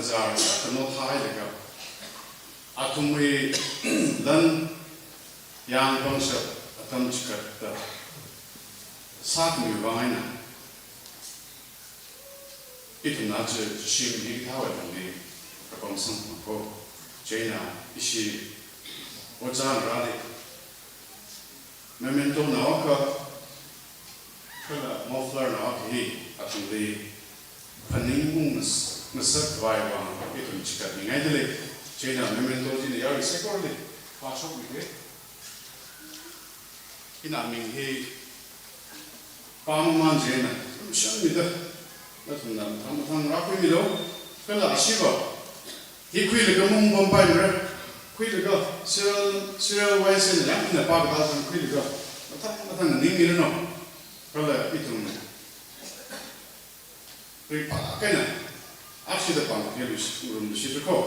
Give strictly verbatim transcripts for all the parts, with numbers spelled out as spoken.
zar kano thai leka, athumwui lan yang pangshap atam chikatta sākhami vang eina, ithumna chi shim hi thawai thangli kapam sangphang ko. Chieina ishi ojā ngarāli memento naokha, kala muffler naokha hi athumli phaning ung ngas-, ngasak khavai vang ithum chikatmingaidalei. Chieina memento china yarui saikorali pāshokmide. Ina ming hi pāmamān chieina, shanmida, nathumna mathang mathang rākhuimilu, kala ashiva hi khuilaga mung pampaimara, khuilaga serial, serial wise eina yāmna pākatā zang khuilaga, mathang mathang ningmiranu, kala ithum ri pākhaina, ashida pāng kelu shi, rum shi ko,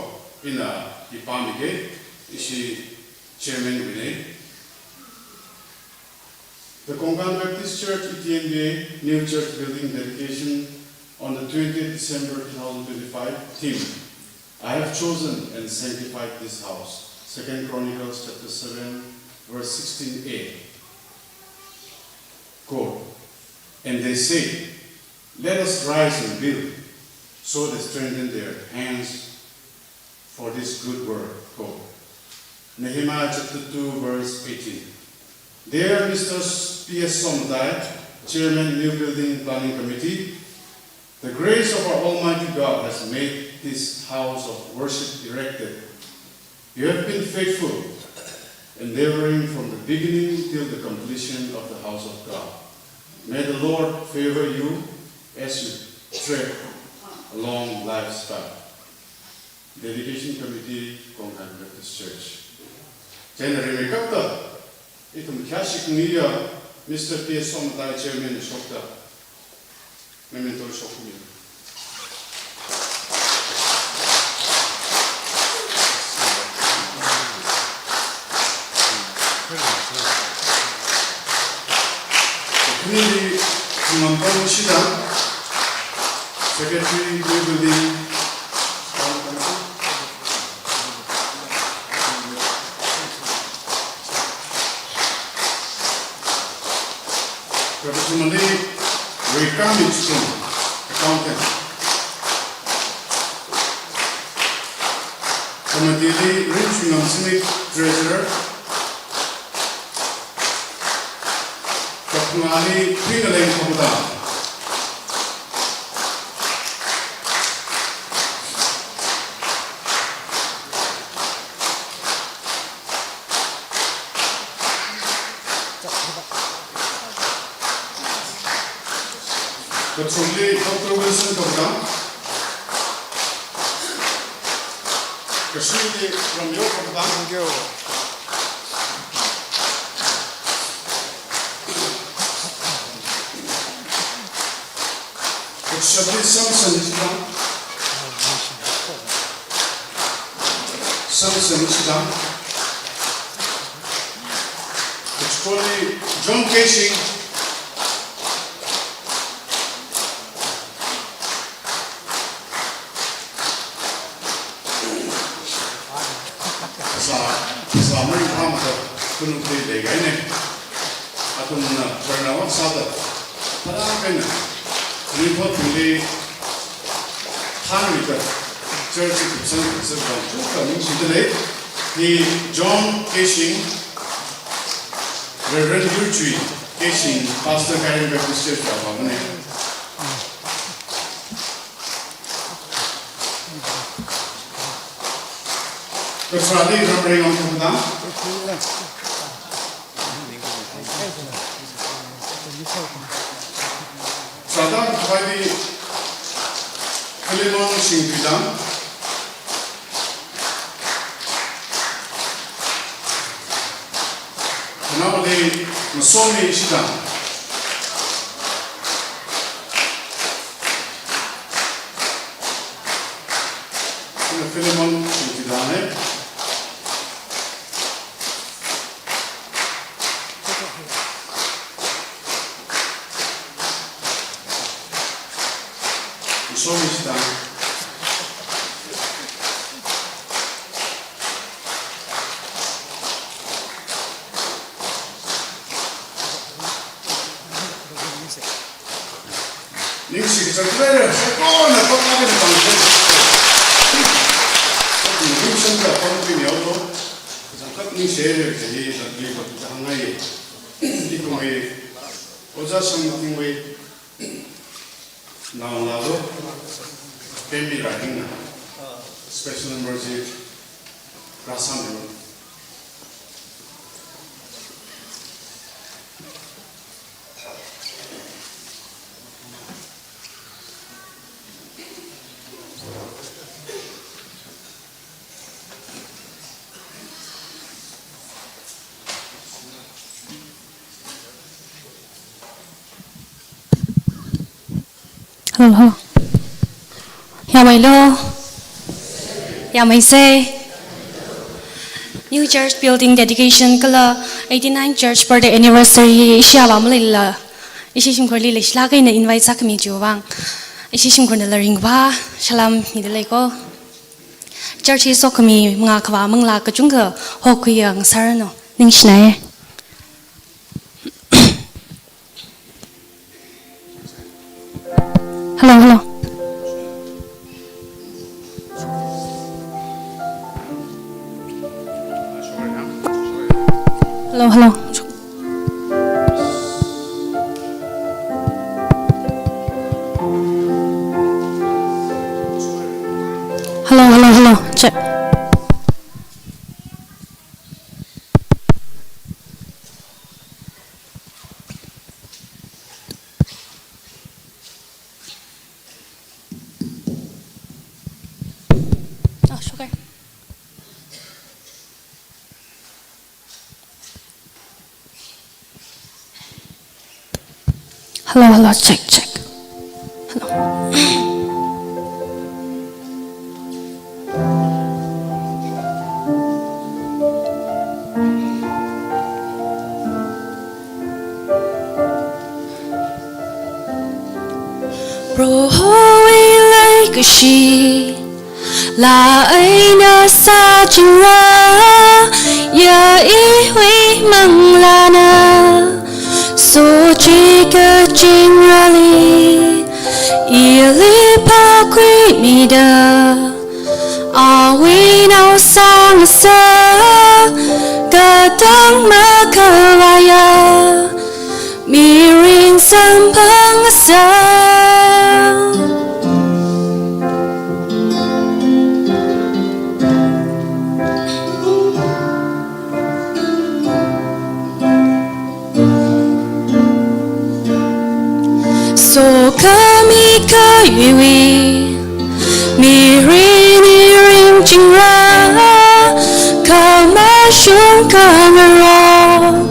ina hi pāmige, ishi chairman wui eina. The Konkan Baptist Church, E T N B A, new church building dedication on the twentieth December two thousand twenty-five. Theme, I have chosen and sanctified this house. Second Chronicles chapter seven, verse sixteen A. Quote, "And they say, 'Let us rise and build.' So they strengthen their hands for this good work." Quote, Nehemiah chapter two, verse eighteen. Dear Mister S-, P S Somatai, Chairman, New Building Planning Committee, the grace of our Almighty God has made this house of worship erected. You have been faithful, endeavoring from the beginning till the completion of the house of God. May the Lord favor you as you tread along life's path. Dedication Committee, Konkan Baptist Church. Chieina rimeikapta, ithum khayāshik ngiya, Mister P S Somatai Chairman shokta memento shokmi. Khanili Thangam Pong shida, Secretary, New Building. Professionally, Rekami Chithum, accountant. Committee li Rinchuingam Singh, treasurer. Kaphungali Pingaleng Khongda. Kathumli Doctor Wilson Khongda. Kashili Ramyo Khongda. Thank you. Kashapli Samson Chithang. Samson Chithang. Kachikoli John Keishing. Phasā, phasā maringphāmada khanuithei leikahaina. Athumna charna ot sāda, tharākha eina ringphāmeida, thanmida, church hi kupsang kupsang vang chukka ningshidalei. Hi John Keishing, Reverend Yurchui Keishing, Pastor, Karen Baptist Church, Rāpamane. Kachāli Ramreingam Khongda. Chāda khavai Philemon Shingtuidang. Khanaowali Masomi Shidang. Philemon Shingtuidang ne. Masomi Shidang. Saklera, sakona pākāda pāngse. Ningshangda pāngpingyao lo. Zangkhat ningshire, kaji zangkhat hāngngai. Ikumwui, Ojā Sangtingwui naongalāva, Pemmi Raihingna, special number zi, rāsanglu. Hello, hello. Yāmeilo. Yāmeisei. New church building dedication kala eighty-nine church birthday anniversary ishi ava maleila, ishi shimkhurli leishilāk eina invite sākhami chiwuivang, ishi shimkhurna la ringkaphā salam mida leiko. Church hi sokhami mangā khavā manglā kachungkha hokhuiya ngasāranu. Ningshinai. Hello, hello. Hello, hello. Hello, hello, hello. Check. Oh, sugar. Hello, hello, check, check. Hello. Prohowui leikashi, laa eina sāchingra, ya iwui manglāna, sochikachingrali, ili phākhuimida, awui nao sāngasak, katang makhavāya, mirin samphang ngasā. Sokhami kayuiwui, mirin iring chingra, khamashung khangarok,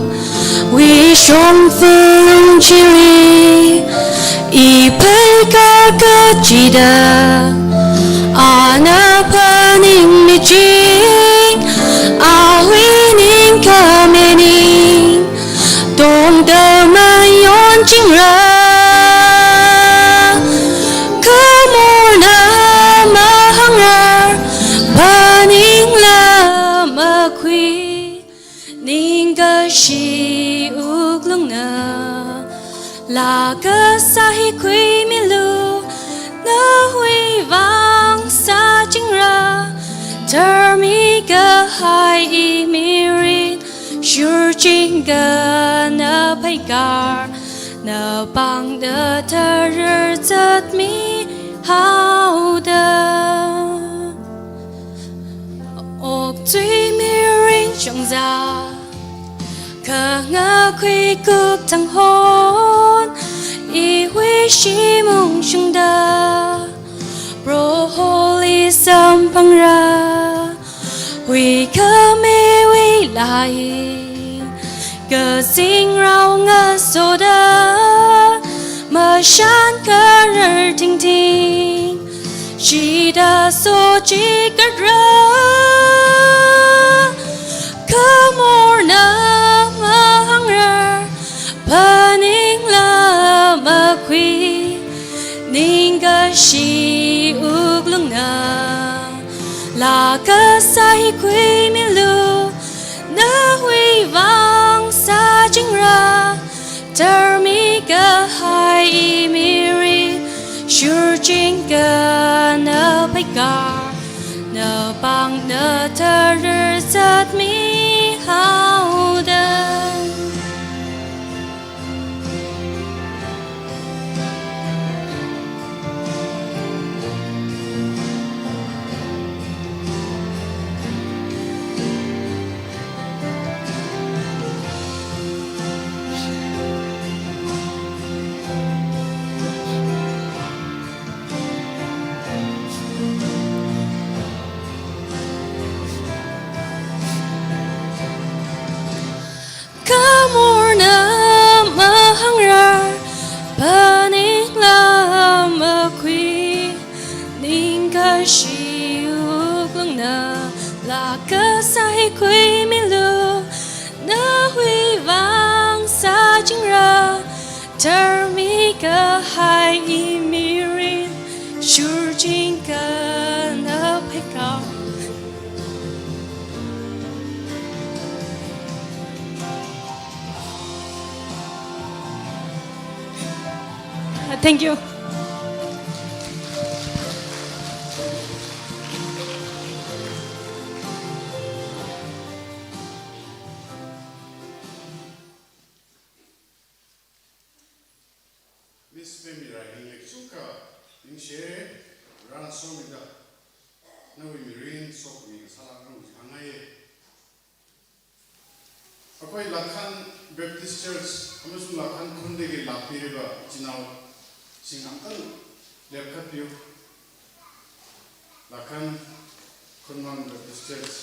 wui shongfa lung chili, i pheikar kachida, ana phaningmi ching, awui ningkhami ning, tongda mayonchingra, khamorna mahāngrar, phaningla makhui, ningkashi wuklungna, laa kasā hi khuimilu, nawui vang sāchingra, tharmi kahai i mirin, shurchingkha na pheikar, na pāngda tharar zatmi haoda. Okthui mirin shongza, khangakhui kukthang hon, iwui shim ungshungda, Proholi samphangra, huikhameiwui laa hi, kazingrao ngasoda, mashan kharar tingting, shida sochikatra, khamorna mahāngrar, phaningla makhui, ningkashi wuklungna, laa kasā hi khuimilu, nawui vang sāchingra, tharmi kahai i mirin, Shurjingkana phaikar, napāngna tharar zatmihaoda. Khamorna mahāngrar, phaningla makhui, ningkashi wuklungna, laa kasā hi khuimilu, nawui vang sāchingra, tharmi kahai mirin, shurjingkana phaikar. Thank you. Miss Pemi Raingle chungkha ningshi, Varena somida, nawui mirin sokhami kasāla ngarumsangngaiye. ꯑꯩꯈꯣꯏ ꯂꯥꯈꯥꯟ Baptist Church ꯑꯃꯁꯨꯡ ꯂꯥꯈꯥꯟ ꯈꯨꯟꯗꯒꯤ ꯂꯥꯛꯄꯤꯔꯤꯕ ꯏꯆꯤꯟ ꯏꯅꯥꯎꯁꯤꯡ ꯑꯝꯇꯪ ꯂꯦꯞꯈꯠꯄꯤꯌꯨ꯫ ꯂꯥꯈꯥꯟ ꯈꯨꯟꯃꯥꯡ Baptist Church꯫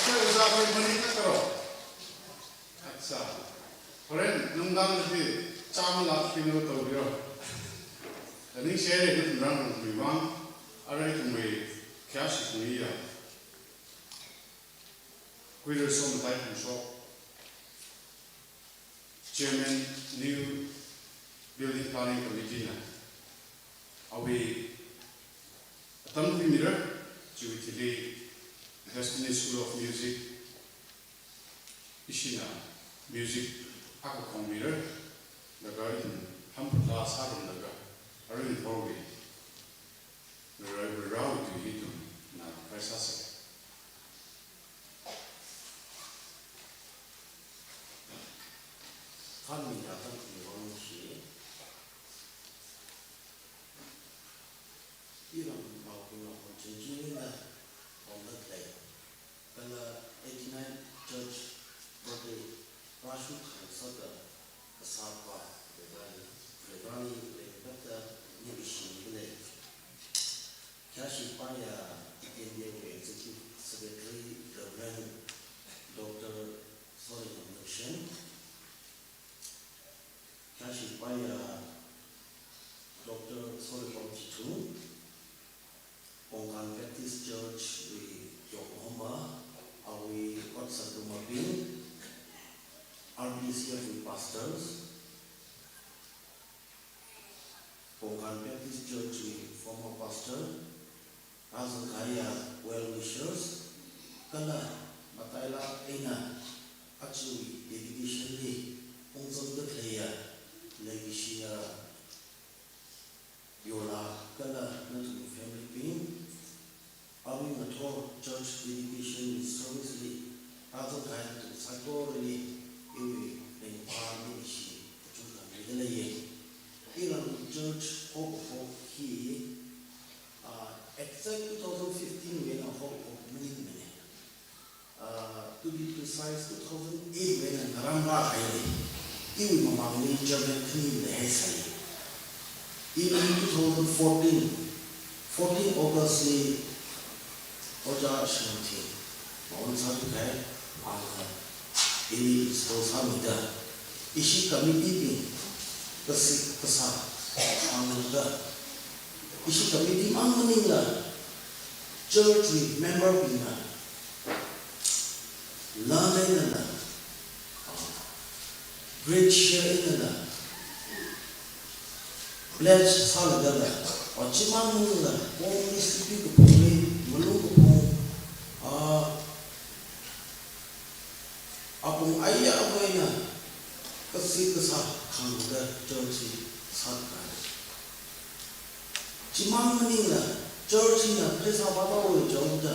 ꯑꯩꯈꯣꯏ ꯑꯣꯖꯥꯈꯣꯏ ꯃꯅꯤꯡꯗ ꯇꯧꯔꯣ꯫ ꯑꯠꯆꯥ꯫ ꯍꯣꯔꯦꯟ ꯅꯨꯡꯗꯥꯡꯗꯗꯤ ꯆꯥꯝꯃ ꯂꯥꯛꯄꯤꯅꯕ ꯇꯧꯕꯤꯔꯣ꯫ ꯅꯤꯡꯁꯤꯡꯉꯦ, ꯅꯪ ꯃꯤꯃꯥꯡ ꯑꯔꯩ ꯊꯨꯡꯕꯤ ꯀꯌꯥ ꯁꯤꯈꯤꯅꯤꯌꯥ꯫ ꯀꯨꯏꯔꯁꯣꯝ ꯇꯥꯏ ꯊꯨꯡꯁꯣ꯫ Chairman, new Building Planning Committee na awui atam khuimira, chiwui thili Destiny School of Music, ishina music akha khongmira, laga ithum hamphatla sārumlaga, arui thorwui, rarau, rarau tui hi ithumna kaisāsa. Khanmi atam khuiwui vang shi. Iram paobing la chungchungna pamda lei. Kala eighty-nine church birthday rāshungkhangasak kasā pa, Reverend, Reverend Lengpatda ningshimida lei. Khayāshi paiya T P N D A wui Executive Secretary Reverend Doctor Solomon Nungshen, khayāshi paiya Doctor Solomon Chithung, Pongkhan Baptist Church wui Yokohama, awui ot sāda mabing, R B C F wui pastors, Pongkhan Baptist Church wui former pastor, rāzangkahaiya well wishers, kala matailāk eina aja dedication li ungzangda khaleiya, leikashiya Yola kala nathum family bing, awui ngathor church dedication service li rāzangkahai nathum saikorali iwui ringphā ningshi kachungkha mida leiye. Iram church hokahok hi, ah, exact two thousand fifteen wui eina hokahok maningmane. Ah, to be precise, two thousand eight wui eina ngaram rāhaile. Iwui mamangli chairman khani leihaisai. In two thousand fourteen, fourteen August li Ojā Shimti, maun sāthukhai, ana, ili install sāmida, ishi committee bing, kasik kasā, hāngda, ishi committee mang maningla, church wui member bingna, lāngainala, ah, great share einala, pledge sālagala, ah, chimang maningla, Home Ministry kaphungli, malung kaphung, ah, apong aya apoina, kasik kasā khangda church hi sākahai. Chimang maningla, church hina pheisā vāthaowa jihaoda,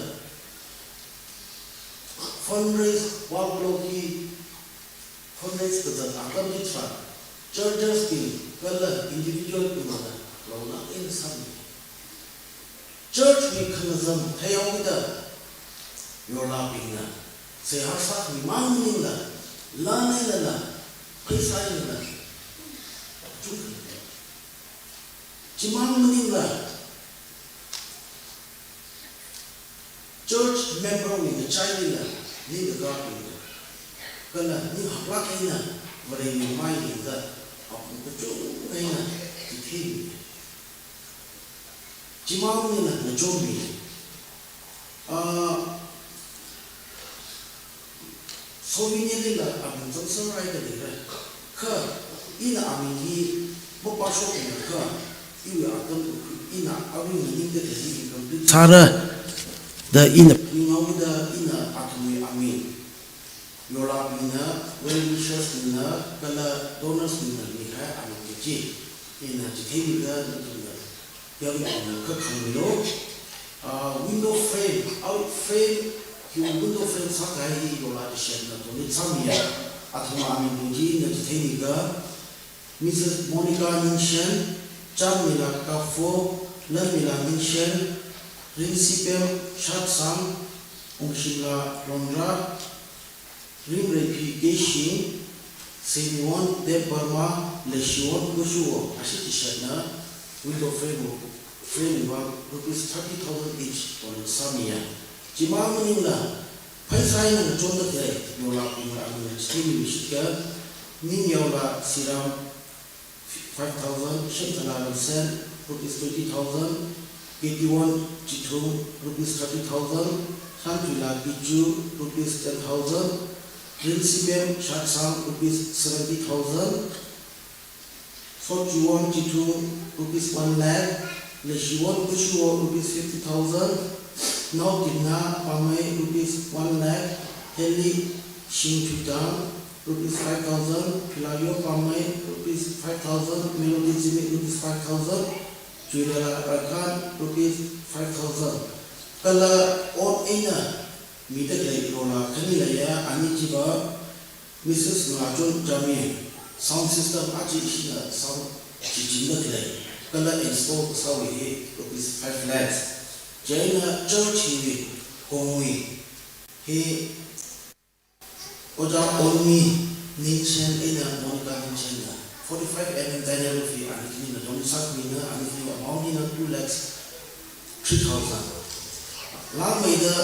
fundraise vākhuilu ki, fundraise kazat atam chitharan, churches bing kala individual bingna lola eina sāmi. Church wui khanazam theihaoda, yorlabingna seihā sākhami mang maningla, lan einala, pheisā einala, chungkhami. Chimang maningla, church member wui ngachailila, ningkakābingna, kala ning haklāk eina Varewui maiya da, apong kachungkha eina chitheimi. Chimang maningla ngachonmi. Ah, souvenir lila aming zangserhaida leira. Kha ina aming hi mapāshokmana kha, iwui atam ina awui nganingda thei hi incomplete sāra da ina ninghaoda ina athumwui aming, yorlabingna, well wishers bingna, kala donors bingna mikahai aming kaji ina chitheimida nathumna, yangna kha khanglu. Ah, window frame, out frame, hi window frame sākahai hi yorla chishatna donate sāmiya athum aming bing chi ina chitheimida, Missus Monica Ningshen, Chanmila Kafo, Lanmila Ningshen, Rinsipem Shatsang, Ungshimla Lonra, Rimreipi Keishing, Seniwon Debbarma, Leishiwon Kushuwo, ashi chishatna window frame, frame wui vang rupees thirty thousand each donate sāmiya. Chimang maningla, pheisā eina ngachonda khalei yorlabingwui aming chitheimi shitka, Ningyaola Siram, five thousand, Shemthala Ramsen, rupees twenty thousand, Ketiwon Chithung, rupees thirty thousand, Shantuila Kichu, rupees ten thousand, Rinsipem Shatsang, rupees seventy thousand, Sochuwon Chithung, rupees one lakh, Leishiwon Kushuwo, rupees fifty thousand, Naotimna Pamei, rupees one lakh, Heli Shingthuidang, rupees five thousand, Philayo Pamei, rupees five thousand, Melody Zimik, rupees five thousand, Chuirela Rakhan, rupees five thousand. Kala ot eina mida khalei yorla khani leiya, ani chiva Missus Ngachon Jamie, sound system aja ishina sound chichinda khalei, kala install kasāwui hi rupees five lakhs. Chieina church hiwui kongwui hi Ojā Onmi Ningshen eina Monica Ningshenna forty-five M M Daniel Rufi ani khanina donate sākhamina, ani khani amount hina two lakhs three thousand. Langmeida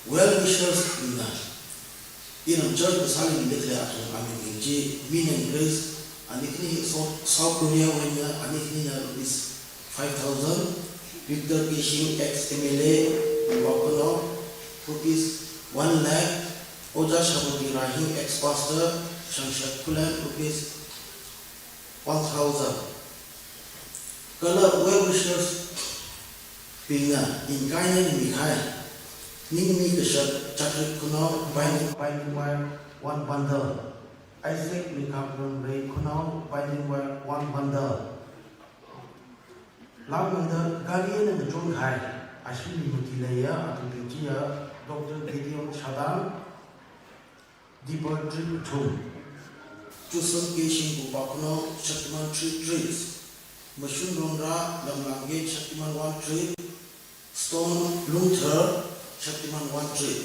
well wishers bingna, iram church kasāli mida khalei athum aming bing chi, Min and Grace, ani khani hi South, South Korea wui eina, ani khanina rupees five thousand, Victor Keishing, ex M L A, Mangkokphanong, rupees one lakh, Ojā Shamati Rahing, ex pastor, Shangshat Khullen, rupees one thousand. Kala well wishers bingna, in kind eina mikahai, Ningmi Kashat, Chakrit Khanao, binding, binding wire, one bundle. Isaac Mikhaklung Rei Khanao, binding wire, one bundle. Langmeida gari eina ngachonkahai, ashili mati leiya, athum bing chiya, Doctor Gideon Shadang, Dipper Trip two, Chuson Keishing Bupakhanao, Shaktiman three trees, Mashun Ronra, Lamlang Gate, Shaktiman one tree, Stone Lungthar, Shaktiman one tree.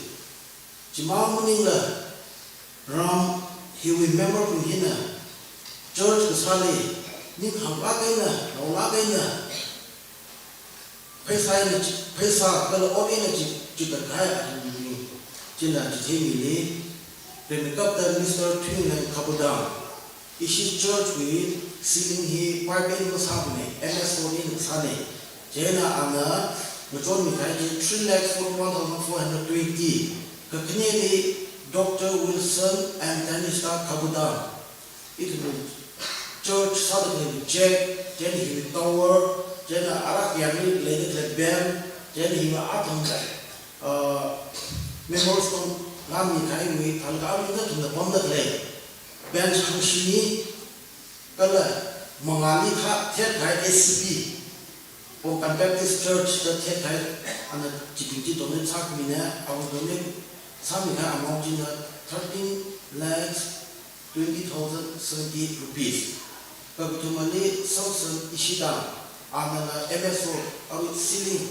Chimang maningla, ram hiwui member bing hina, church kasāli, ning haklāk eina, naolāk eina, pheisā eina chi-, pheisā kala ot eina chi-, chithākahai athum bing china chitheimili, Pemikapta Mister Thuingleng Khabudang, ishi church wui ceiling hi pipe eina masāmana, M S four eina sāna. Chieina ana ngachonmikahai chi three lakh forty-one thousand four hundred twenty. Kakhaneli Doctor Wilson and Tanista Khabudang, ithumwui church sāda khalei cheque, chieina hiwui tower, chieina arak yangli leida khalei band, chieina hiwui athang, uh, memorial stone langmikahaiwui thālakha amida thumna pamda khalei bench hangshini, kala Mangāli kha thetkahai S C B, Pongkan Baptist Church da thetkahai, ana chibing chi donate sākhamina, awui donate sāmikahai amount china thirteen lakhs twenty thousand seventy-eight rupees. Kakathumali Samson Ishida, anala M S O, awui ceiling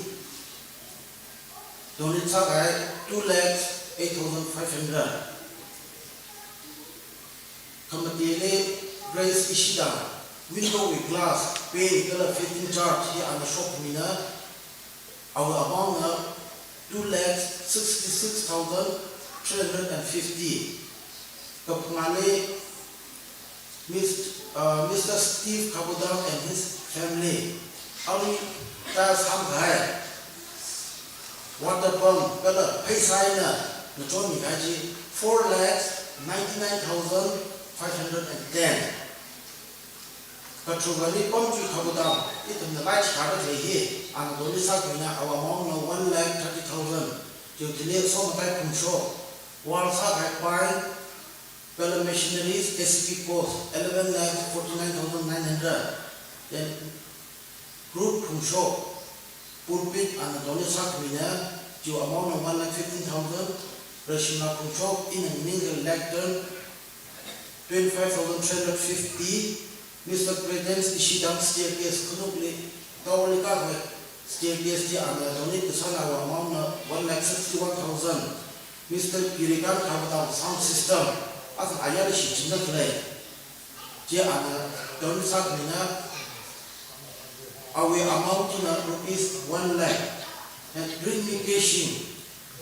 donate sākahai two lakhs eight thousand five hundred. Khamateli Grace Ishida, window wui glass, pane kala fitting charge hi ana shokmina, awui amount na two lakhs sixty-six thousand three hundred and fifty. Kaphungāli Mis-, uh, Mister Steve Kabudang and his family, awui tiles hāngkahai, water pump kala pheisā eina ngachonmikahai chi four lakhs ninety-nine thousand five hundred and ten. Katharukali Pamchui Kabudang, ithumna light shāra thei hi, ana donate sākhamina, awui amount na one lakh thirty thousand. Chiwui thili Somatai Phungshok, wall sākahai pine kala machineries, S C B cost eleven lakh forty-nine thousand nine hundred. Then Ruth Phungshok, pulpit ana donate sākhamina, chiwui amount na one lakh fifteen thousand. Rashima Phungshok, ina ningkha lectern, twenty-five thousand three hundred fifty. Mister Credence Ishida, staircase khanukli, towerli kākahai staircase chi ana donate kasāna, awui amount na one lakh sixty-one thousand. Mister Kirikan Kabudang, sound system, athang ayarli shichinda khalei chi ana donate sākhamina, awui amount china rupees one lakh. And Green Vacation,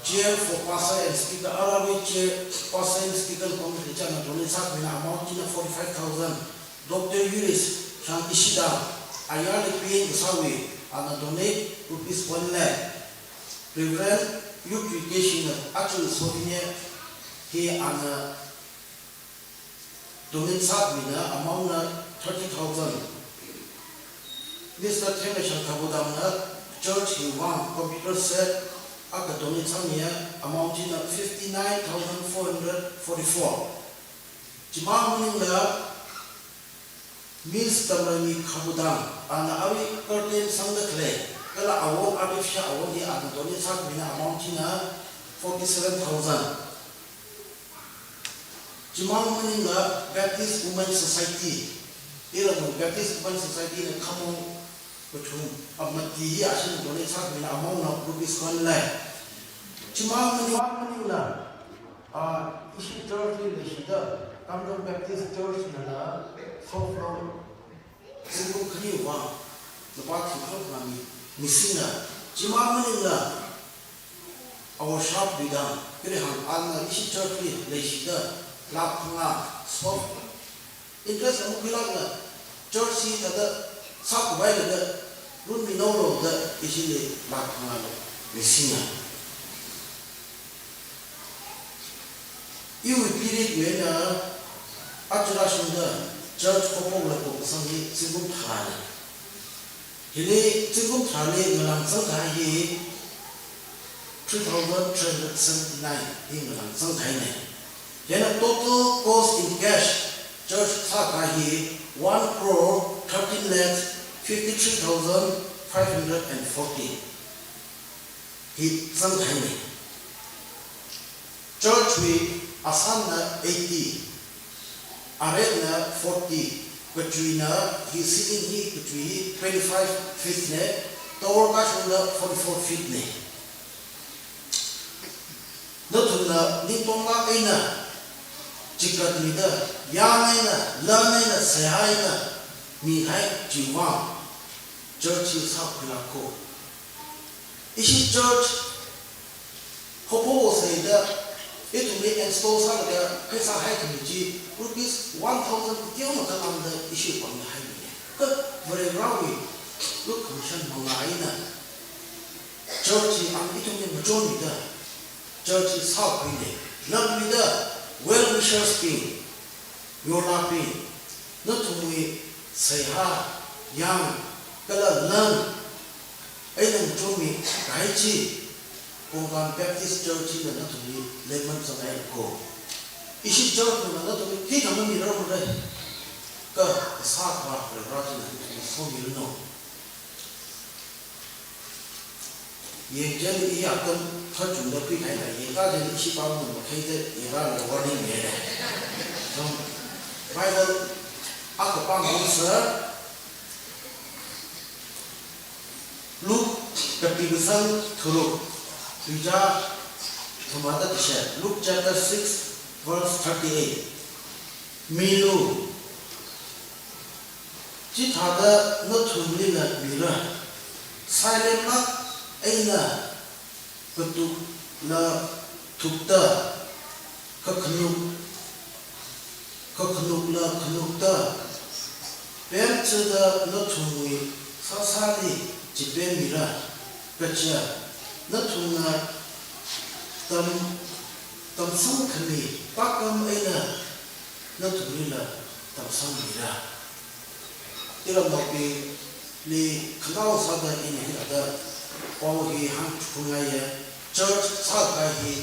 chair for pastor and speaker, arawui chair, pastor and speaker committee china donate sākhamina, amount china forty-five thousand. Doctor Yuris Shang Ishida, ayarli paying kasāwui, ana donate rupees one lakh. Reverend Yutri Keshina, achu Sohine, hi ana donate sākhamina, amount na thirty thousand. Mister Themeshang Kabudang na church hi vang computer set akha donate sāmiya, amount china fifty-nine thousand four hundred forty-four. Chimang maningla Miss Tamrani Kabudang, ana awui curtain sangda khalei kala awon, artificial awon hi ana donate sākhamina, amount china forty-seven thousand. Chimang maningla Baptist Women Society, Iramwui Baptist Women Society na khamong kachung amati hi ashina donate sākhamina, amount na rupees one lakh. Chimang maning, maningla, ah, ishi church li leishida, Kamjong Baptist Church nala soft loan zingkum khani vang lupā thingkha phangā mi, misingna. Chimang maningla, our shop leader, kare hang ana ishi church li leishida, lakh phangā, soft interest amu kilakna, church hi thāda sākhavai lada, runminao lo da, ishili lakh phangā lo, misingna. Iwui period wui eina, aja rāshungda church khophokla khokasang hi zingkum tharāna. Hili zingkum tharāli ngalang zangkahai hi three thousand three hundred seventy-nine hi ngalang zangkahaina. Hina total cost in cash church sākahai hi one crore thirteen lakhs fifty-three thousand five hundred and forty hi zangkahaina. Church wui asanna eighty, aretna forty, kachuina hi, ceiling hi kachui hi twenty-five feet na, tower kashungda forty-four feet na. Nathumna ningtonglāk eina, chikatmida, yāng eina, lan eina, seihā eina mihai chiwui vang church hi sākhuilāka. Ishi church khophok sāda, ithumli install sālaga pheisā haithumli chi rupees one thousand teomeikha lamda ishi pāngli haimina. Kha Varewui lukhamashan mangā eina church hi ang ithumli machonmida, church hi sākhuina. Lamwuida well wishers bing, yorlākbing, nathumwui seihā, yāng, kala lan eina machonmikahai chi, Pongkan Baptist Church hina nathumli lemon zanghaira ko. Ishi church na nathumli hithāda mamirarmara. Kha, sākha, Varena china ithumli somiranu. Yangchān, i atam kachungda khuikahai, yangkachān ishi pāngna makhaida, yangkala warning mihaira. So, Bible akha pāngsa, Luke kapi kasang tharuk, tuizā thumada tisha, Luke chapter six, verse thirty-eight. Milu, chithāda nathumlila mira, sailemlāk eina katukla thukta, kakhanuk, kakhanukla khanukta, pemchida nathumwui sāsāli chipemmira, kaja nathumna tam, tamsangkhami pākam eina nathumlila tamsangmira. Iramnaobingli khanao sāda ina hithāda pao hi hāngphungngaiya, church sākahai hi,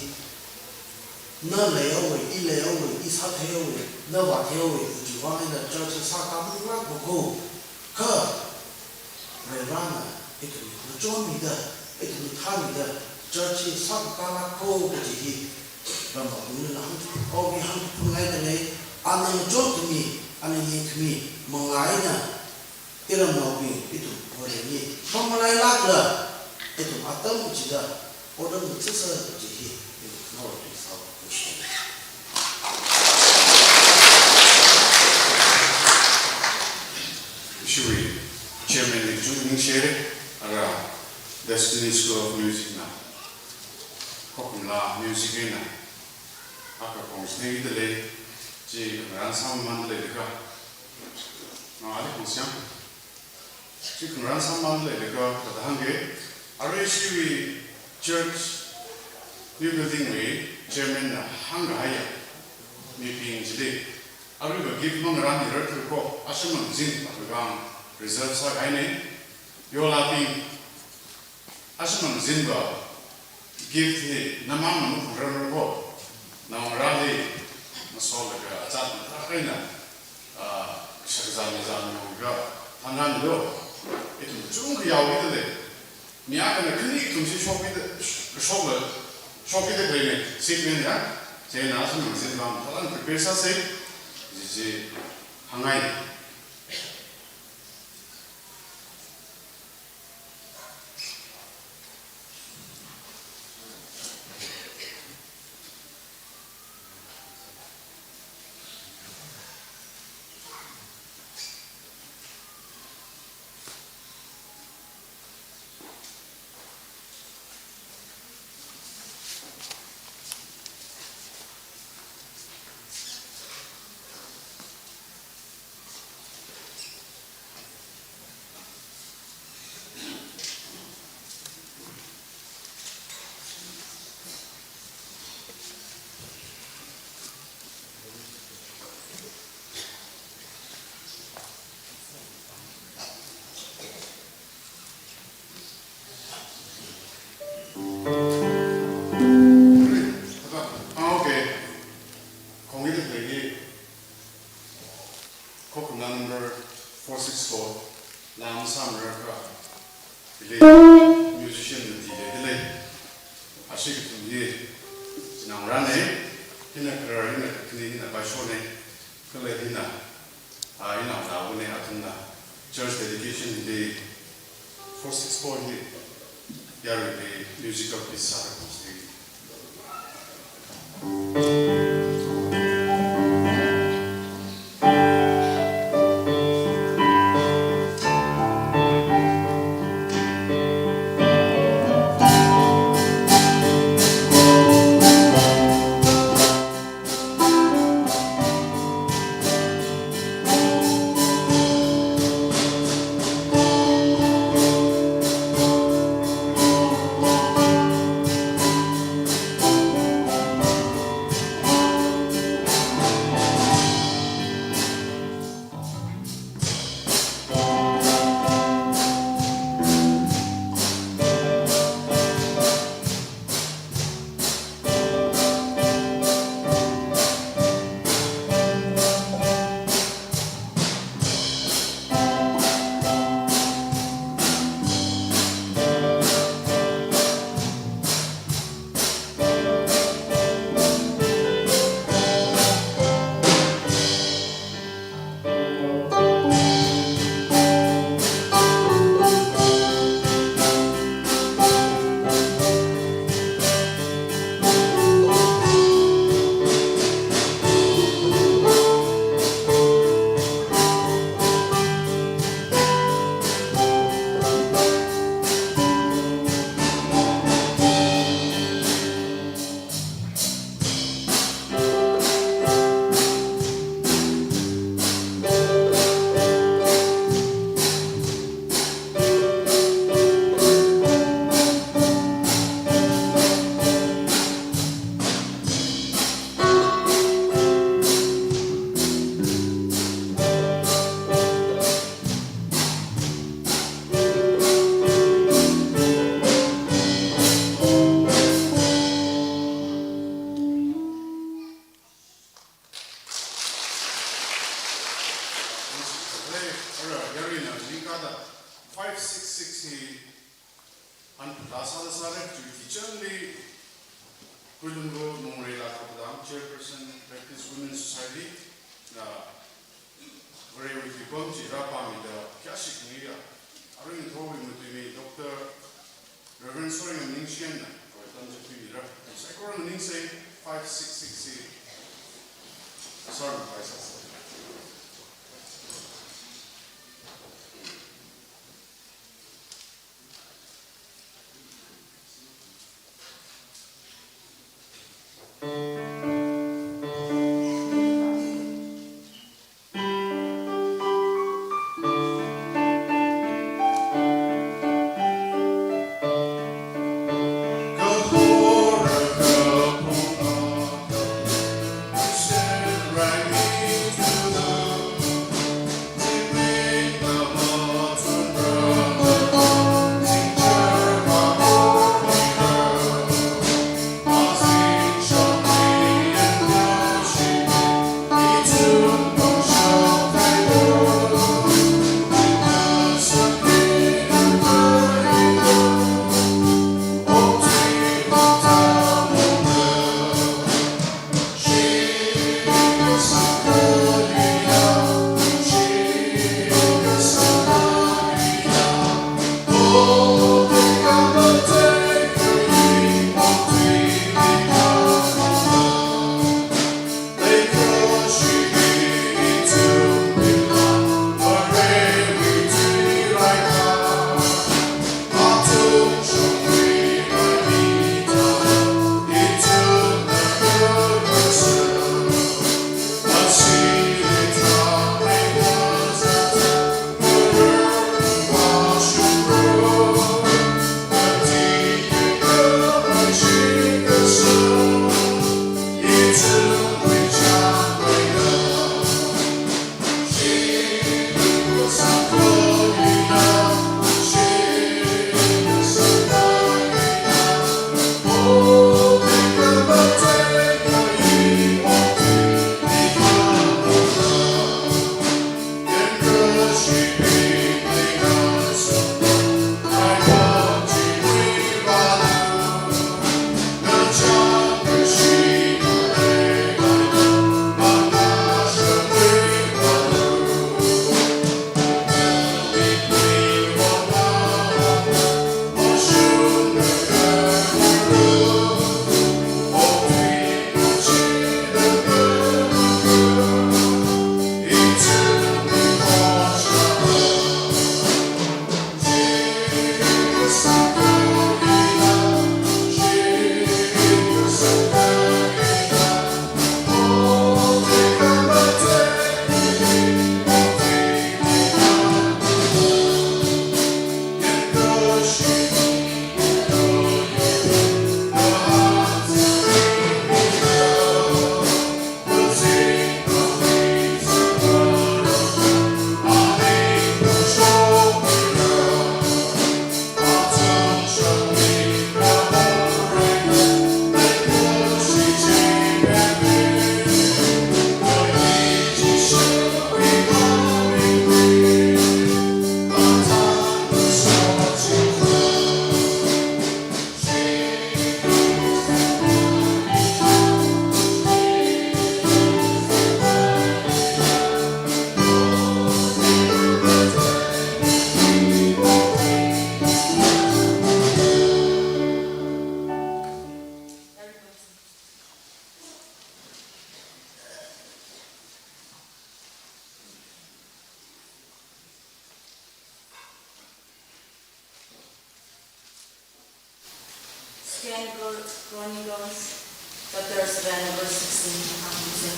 na leihaowa, i leihaowa, i sātheihaowa, na vātheihaowa, kajiwui vang eina church sākā maningla ko, kha Varena ithumli ngachonmida, ithumli thānmida, church hi sākakālāk ko kaji hi, Varena ithumli hāng, pao hi hāngphungngaidalei, ana ngachonkhami, ana yangkhami manga eina, iramnaobing, ithum Vareli pamalailākla, ithum atam chida otram sāsa kaji hi, ithum Vareli sāo kushi. Ishiwui chairman li kachungkha ningshihaira, ara Destiny School of Music na, Khokhamla music eina akha khongshitdalei, chi khangarān sāmamāndalei kha, na ali khongshang. Chi khangarān sāmamāndalei kha, kathāda hāngga, arui ishiwui church new building wui chairman na hāngkahaiya, mibing chili aruiva gift mangarānmirar thuko, ashi mangazin akhavang reserve sākahaina, yolabing, ashi mangazinva gift hi namangna maphangrarmara ko, naongarāli masolaga azat mathākha eina, ah, shakzan mazan yonglaga thanran lo, ithum kachungkha yaokidalei. Mi akhana khani ithumshi shokida, shokla, shokida khaleina, seat man ya, chieina ashi mangazinva mathālāk eina prepare sāsa, chi chi hāngngai. Ah, okay. Khongida lei hi, Khokhamla number four six four, lam samra kha, ili musician mati leidalei. Ashi kathum hi, chinaongarāna, hina kharar, hina kakhane, hina paishona, kala hina, ah, hina naona, athumna church dedication hili four six four hi yaruili musical piece sāda khongshitda. Thāsāda sāda tui kichanli Kuilungro Nongreila Kapdam, Chairperson, Baptist Women Society, na Varewui tuipam chi rāpāmida khayāshik ngiya. Arui ngathorwui matuimi Doctor Reverend Soringa Ningshiyanna, koi tamchithei mira. Saikora ningsei five six six C. Sorry, five six six. Second Chro-, Chronicles, chapter seven, verse sixteen, and seventeen.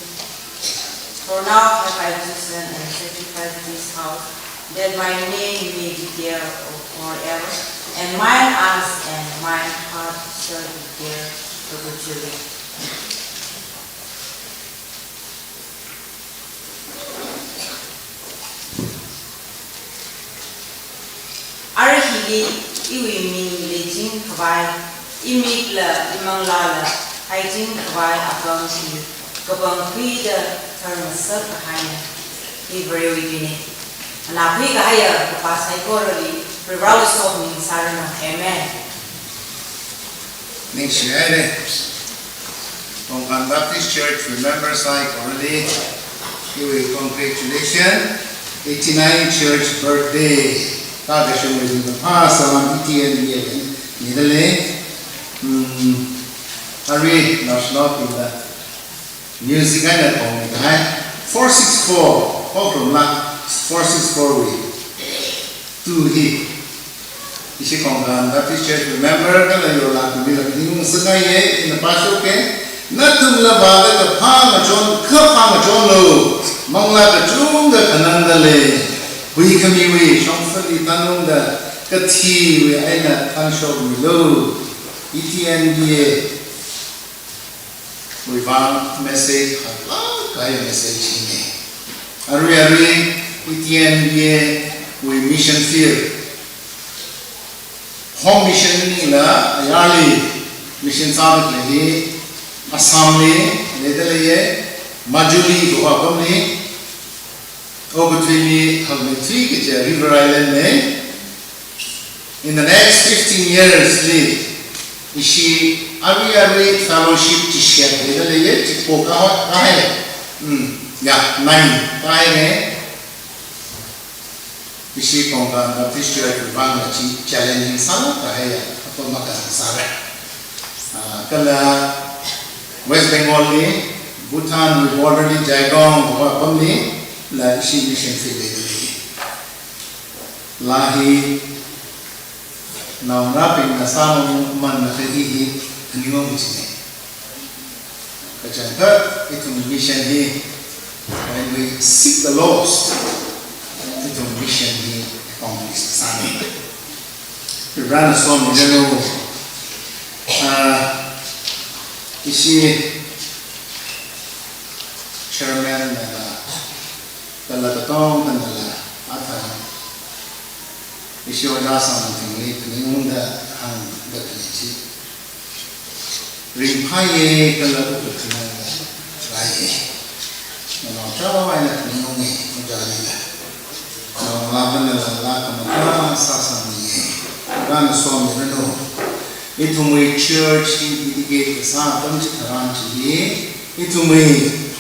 For now have I chosen and sanctified this house, that my name may be there forever, and mine eyes and mine heart shall be there perpetually. Ara hili iwui ming leiching khavai, imikla imanglāla haiching khavai apam hi kapangkhuida tharngasak kahaina. Hi Varewui tuina. Ana khuikahaiya kapā saikorali Varivarāwui sokhami sāranu. Amen. Ningshihaira. Kongkan Baptist Church remember saikorali, iwui congratulation, eighty-nine church birthday. Tākashungwui ringkaphā salam E T N B A nidalei. Hmm, arui national team la music eina kongmi kahai. Four six four, Kokrom la, four six four wui two hi. Ishi Kongkan Baptist Church wui member kala yola kumila khaning sāngaiya, ina pāshoka. Nathumla vāda kaphā ngachon, kaphā ngachonlu, manglā kachungkha khanangda lei. Huikhamiwui shongfali thanungda, kathiwui eina thanshokmilu. E T N B A wui vang message khalak kahai message hina. Arui arui E T N B A wui mission field, home mission maningla ayarli mission sāda khalei hi Assam li leida leiya, Majuli kaho apamli, okathuili Hangmethui kaja River Island na. In the next fifteen years li, ishi arui arui fellowship chi share leida leiya, chi pokahai, kahai. Hmm, ya, nine kahaina. Ishi Kongkan Baptist Church wui vangla chi challenging sālak kahaiya, apam makasāra. Ah, kala West Bengal li, Bhutan wui border li, Jaigong kaho apamli la ishi mission field leida lei. La hi naongarābingna sāmamān na hi hi khaning ong china. Kachangkhat ithum mission hi, when we seek the lost, ithum mission hi accomplish sāna. Varena somiranu, ah, ishi chairman na la, kala katongkhanala, athang ishi ojā Sangmathingli khaning ungda hāngda khalei chi ringphāya kala wukkhanangda rāya. Nanaochaowa eina khaning unga, ojālila. Naongalāva nala laa khamathā sāsangmiya. Varena somiranu. Ithumwui church hi dedicate kasā atam chitharan chi hi, ithumwui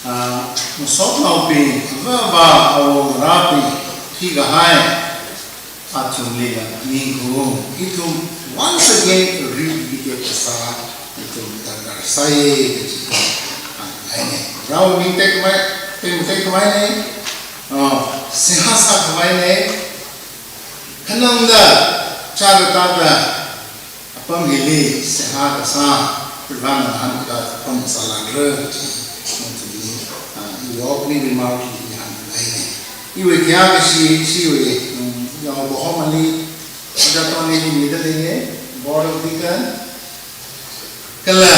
ah, masotnaobing, avāva, awongarābing, phikahai, athumlila ningkhaung, ithum once again rededicate kasā, ithum darkar sāya kaji hāngngaina. Rao ming tekmei, tekmei tekmeina, ah, seihā sākhavaina, khanangda, chara tāda, apam hili seihā kasā, Varena ngahānkada apam sālākra kaji, nathumli, ah, iwui opening remark li hāngkhangaina. Iwui khayā kashi, ishiwui, um, yaokaho mali, ojā Tony li mida leiya, Board of Deacon, kala,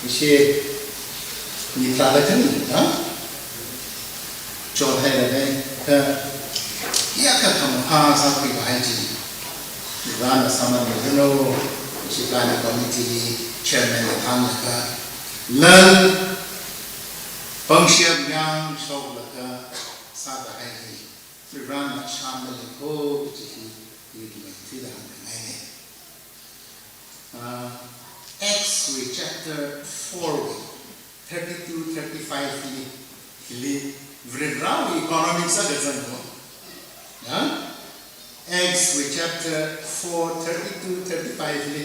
ishi mi tharāda khani, ha? Chothaida lei, kha, ya kha khamathā sākhui kahai chi. Varena sāmānmiranu, ishi planning committee li chairman la thānlaga, lan pangshap yang shoklaga sākahai hi. Varena shāmānmilo kaji hi, i mai tida hāngkhangaina. Ah, Acts wui chapter four wui, thirty-two, thirty-five li, hili, Varivarāwui economic sākazang ko. Ya? Acts wui chapter four, thirty-two, thirty-five li.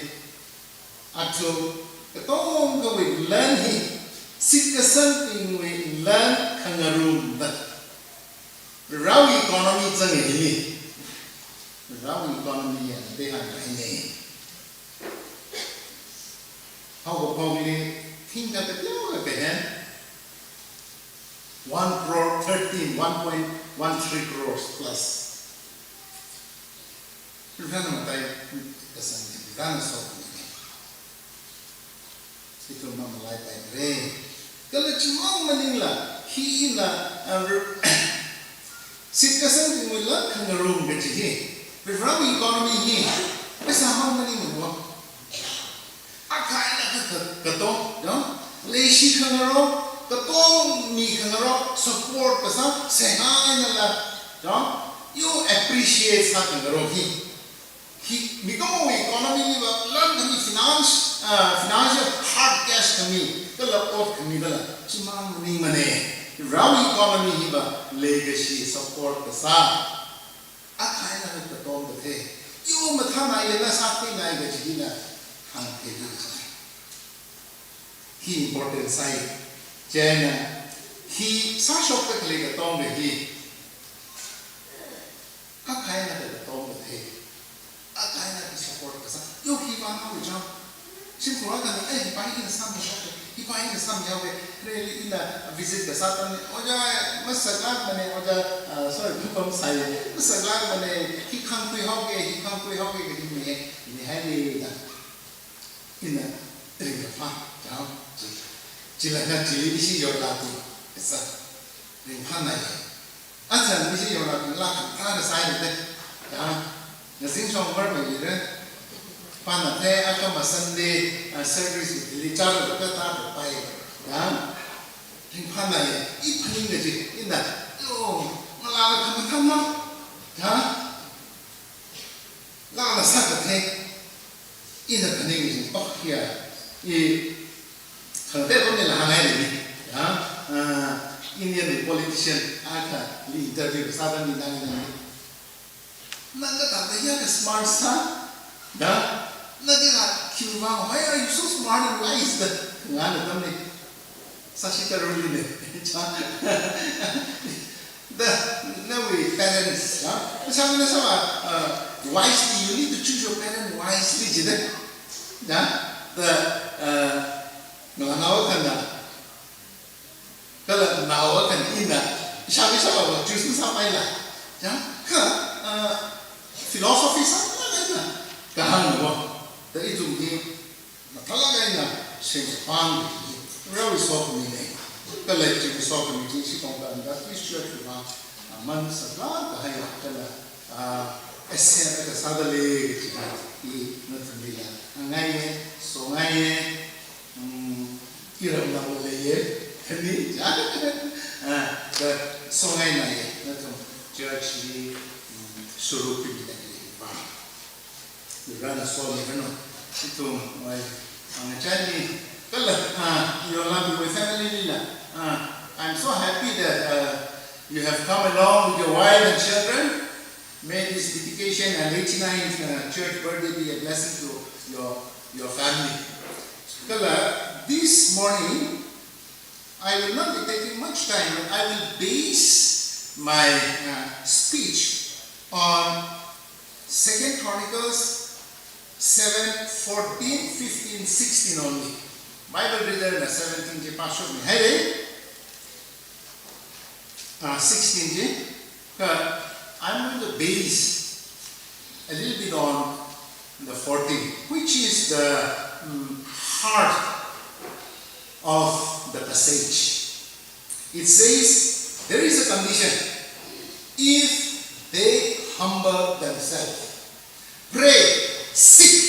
Athum, katongawui lan hi, shitkasangbingwui lan khangarumda. Varivarāwui economy zanga hili. Varivarāwui economy ya, de han kahaina. Haokaphokli, thingkha kateokha kahen, one crore thirteen, one point one three crores plus. Varena mataikasang, Varena sokmina. Ithum mamalaipaimara. Kala chimang maningla, hina, ah, shitkasangbingwui lan khangarum kaji hi, Varivarāwui economy hi, pheisā mang maningmana. Akha eina akha ka-, katong, no? Leishi khangarok, katong mi khangarok, support kasā, seihā einala, no? You appreciate sākhangarok hi. Hi, mikumowui economy liva lan khami finance, ah, financial hard cash khami, kala ot khami kala, chimang maningmana. Iwui economy hiva leikashi support kasā. Akha eina katom kathei. Yo mathānai eina sākhuinai kaji hina hāngthei kasā. Hi important sai. Chieina hi sāshokda khalei katonga hi. Akha eina katom kathei. Akha eina support kasā. Yo hi vānao chang. Shimkhur akhana, eh, hipa ina sāmishok, hipa ina sāmihaowa. Really ina visit kasā atamli, ojā, masaklākmana, ojā, ah, sorry, pupam sai. Masaklākmana, hi khangkhui haowa, hi khangkhui haowa, kaji mi, mihaili da. Ina, ringphā, chang, chi. Chila na chili ishi yorlāki, esa. Ringphānai. Acha ishi yorlāki la khangthā kasā de. Chang, na zingshong mar mai re. Pana the, akha ma Sunday, ah, service li char lo ka ta pai. Chang, ringphānai. I phaning kaji, ina, yo, ngalā khamathā ma. Chang, lāla sākathei, ina phaning kaji pak hiya, i, khangatei atamlila hāngngai ni, ya, ah, Indian politician akhali interview sāda ni nang ni. Nang kathāda ya ka smart sā, da, nang kila khiwui vang, why are you so smart and wise? Da, ngana atamli. Sāshi tārali ne. Cha. Da, nawui parents, ha? Sāmina sāva, uh, wisely, you need to choose your parent wisely, jida. Da, da, uh, ngalānao akhana. Kala nao akhana ina. Sāmi sāva, choose sāpaila. Da, kha, uh, philosophy sāpaila. Kahāng mo. Da ithum hi, mathālāk eina singpang hi, Varewui sokhami ne. Kala chiwui sokhami chi, ishi Kongkha Baptist Church va, ah, man saklāk kahai kala, ah, S C F kasāda lei kaji hi, nathumlila hāngngaiya, songaiya, mm, iramnao leiya, khani, ah, da songainaiya, nathum church li, mm, suru pimida lei va. Varena somi hano. Ithumwui, ah, ngachai ni. Kala, ah, your lovely family lila. Ah, I'm so happy that, uh, you have come along with your wife and children. May this dedication and eighty-ninth, uh, church birthday be a blessing to your, your family. Kala, this morning, I will not be taking much time, but I will base my, uh, speech on Second Chronicles seven, fourteen, fifteen, sixteen only. Bible reader na seventeen chi pāshokmihaira. Ah, sixteen chi. Kha, I'm going to base a little bit on the fourteen, which is the, mm, heart of the passage. It says, there is a condition. If they humble themselves, pray, seek,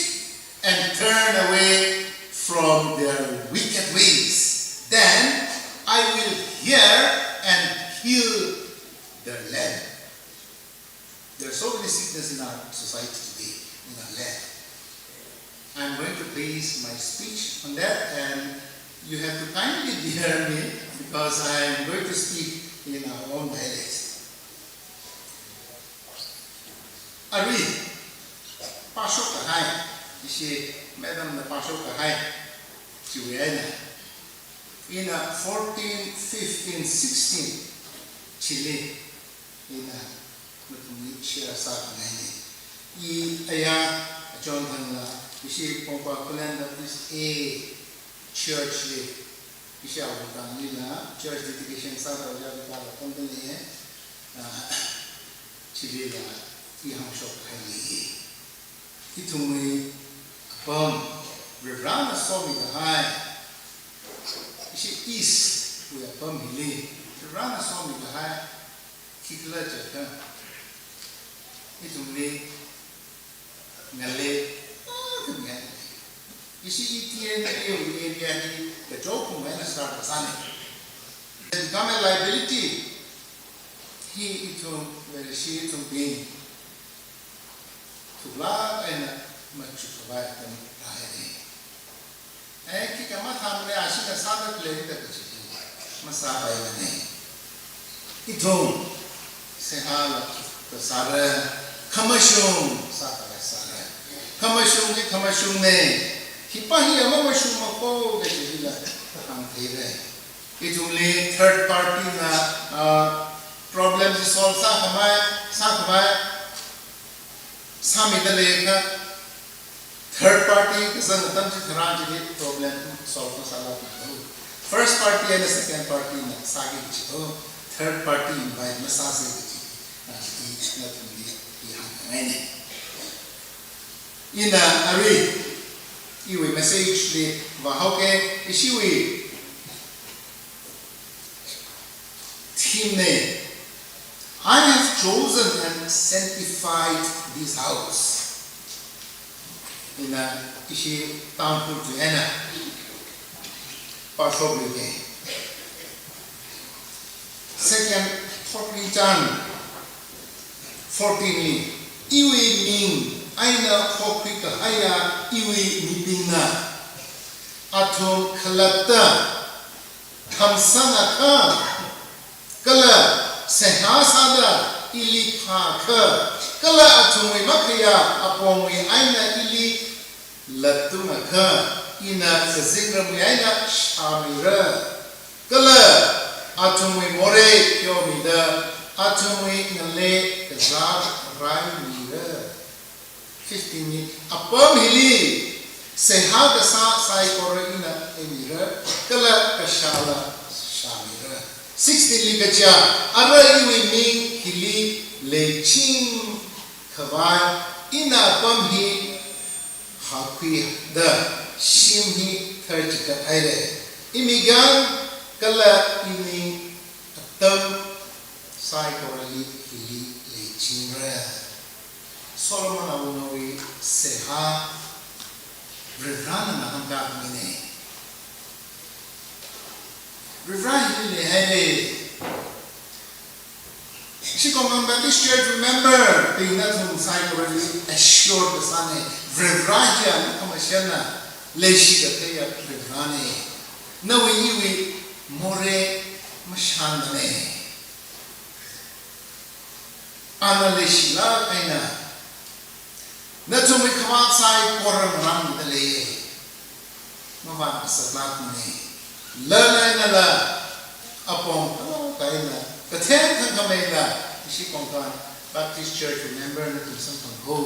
and turn away from their wicked ways, then I will hear and heal their land. There are so many sickness in our society today, in our land. I'm going to base my speech on that, and you have to kindly bear me because I am going to speak in our own dialect. Arui, pāshok kahai, ishi madam na pāshok kahai, chiwui eina. Ina fourteen, fifteen, sixteen, chili, ina nathumli share sāngaina. I aya, achon thangla, ishi Pongpa Khullen Baptist A Church li, ishi awungtang lila, church dedication sāda ojā Vipala pamda lei, ah, chilila, i hāngshok kahaili. Ithumwui apam, Varena somi kahai, ishi East wui apam hili, Varena somi kahai, khikhala jiakha, ithumli ngalei, ah, khami hai. Ishi E T N A wui area hi kachot phung eina start kasāna. Become a liability. Hi ithum, Vareshi ithumbing thuklāk machuk khavai atam rāhaira. Eh, khikha mathāmana, ashina sāda khalei da kachi hi masāpaimana. Ithum seihāla kasāra, khamashung sāda kasāra. Khamashung hi khamashungna. Hipa hi mamashungmako kachi hila hāngtheira. Ithumli third party na, ah, problem chi solve sākhavai, sākhavai sāmida leiakha, third party kazang atam chitharan chili problem solve masālākmana. First party and second party na sāki kachi, third party invite masāsa kachi, ah, i nathumli i hāngngaina. Ina arui iwui message li vāhaoke. Ishiwui theme na, "I have chosen and sanctified this house." Ina ishi Tangkhul tui eina pāshokluike. Second Thotrinchān chān fourteen li, iwui ming eina hokhui kahaiya iwui mibingna athum khalatta hamsangakha, kala seihā sāda ili phāakha, kala athumwui makhayā apongwui eina ili lattungakha, ina kazingramwui eina shāmira, kala athumwui morei pheomida athumwui ngalei kazā raimira. Fifteen li, apam hili seihā kasā saikora ina theimira, kala kashāla shāmira. Sixteen li kaja, ara iwui ming hili leiching khavai ina apam hi hākhuida shim hi tharchikat haira. Imigyan kala ining atam saikorali hili leichingra. Solomon awungawui seihā Varivarana ngahānkāmina. Varivara hili leihaira. Ishi Kongkang Baptist Church, remember, bing nathum saikorali assure kasāna, Varivara hiya makhamashanna, leishi katheiya Varivarana. Nawui iwui morei mashānmana. Ana leishilāk eina nathumwui khavāt saikora ngarānmida lei. Mavātngasaklākmana. Lan einala, apong kala kaina, katheng thangkhameila, ishi Kongkang Baptist Church, remember, nathum samphang ho,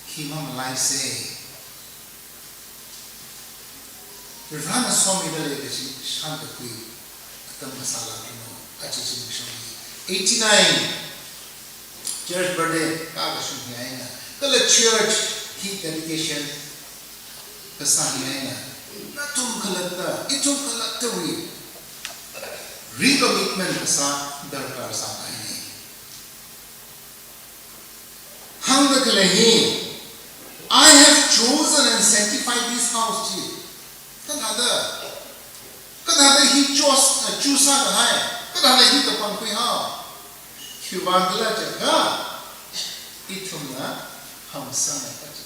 khi mamalaisa. Varivarana somida lei kachi shānkakhui atam masālākranu, aja zimiksho hi. Eighty-nine, church birthday kakashung hi eina, kala church hi dedication kasā hi eina, nathum khalatta, ithum khalattawui recommitment kasā darkar sākahaina. Hāngda khalei hi, "I have chosen and sanctified this house" chi. Kathāda, kathāda hi choose, uh, choose sākahai, kathāda hi kapangkhuihao. Khiwuivang khala jiakha, ithumna hamsangakha chi.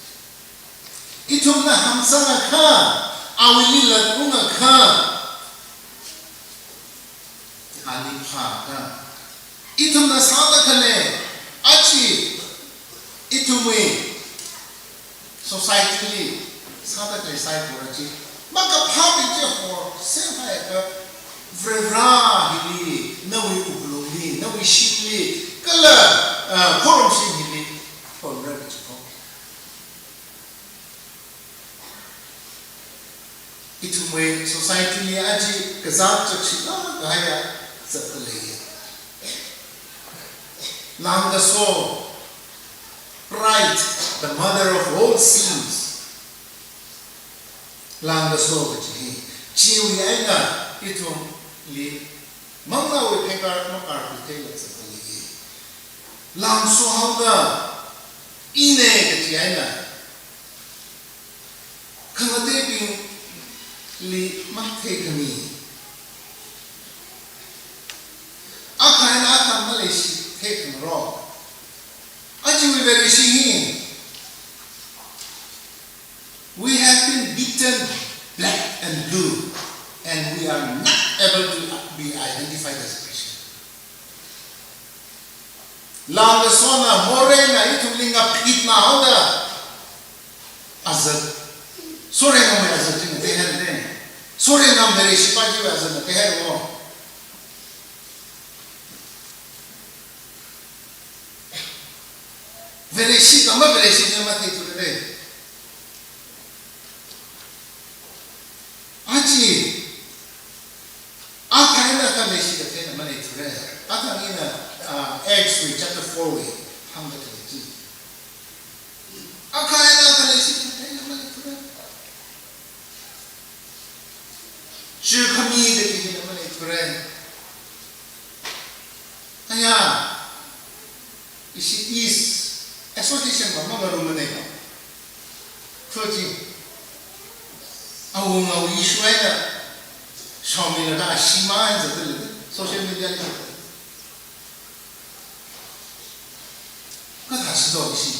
Ithumna hamsangakha, awuili lattungakha, ali phāakha, ithumna sāda khalei, aja ithumwui society li sāda khalei saikora chi makaphābing chi horsemhaiakha, Varivara hili, nawui wuklungli, nawui shimli, kala, ah, khorumshim hili, honra kachiko. Ithumwui society li aja kazāt chakshilāk kahaiya zatda leiya. Langkaso, pride, the mother of all sins. Langkaso kachi hi, chiwui eina ithumli manglāwui pheikar makarkhuitheila zatda leiya. Langsohaoda, ina kachi eina khangateibingli matheikhami, akha eina akha maleishithei khangarok. Ajawui Vareshi hi We have been beaten black and blue, and we are not able to be identified as a Christian. Langkasona, moreina ithumli ngaphitna haoda, azat. Soreina mei azat chi ngateihai de. Soreina mei Vareshi pa chiwui azat ngateihai wo. Vareshi kha Vareshi chi matheithura de. Aja, akha eina akha leishi katheina maleithura. Akha eina, uh, Acts wui chapter four wui hāngda khalei chi. Akha eina akha leishi katheina maleithura. Chi khami kaji hina maleithura. Aya, ishi is association ma mangarumana. Khuji, awunga issue eina shaomilaga shimān zatda lei, social media li. Kathā sido ishi.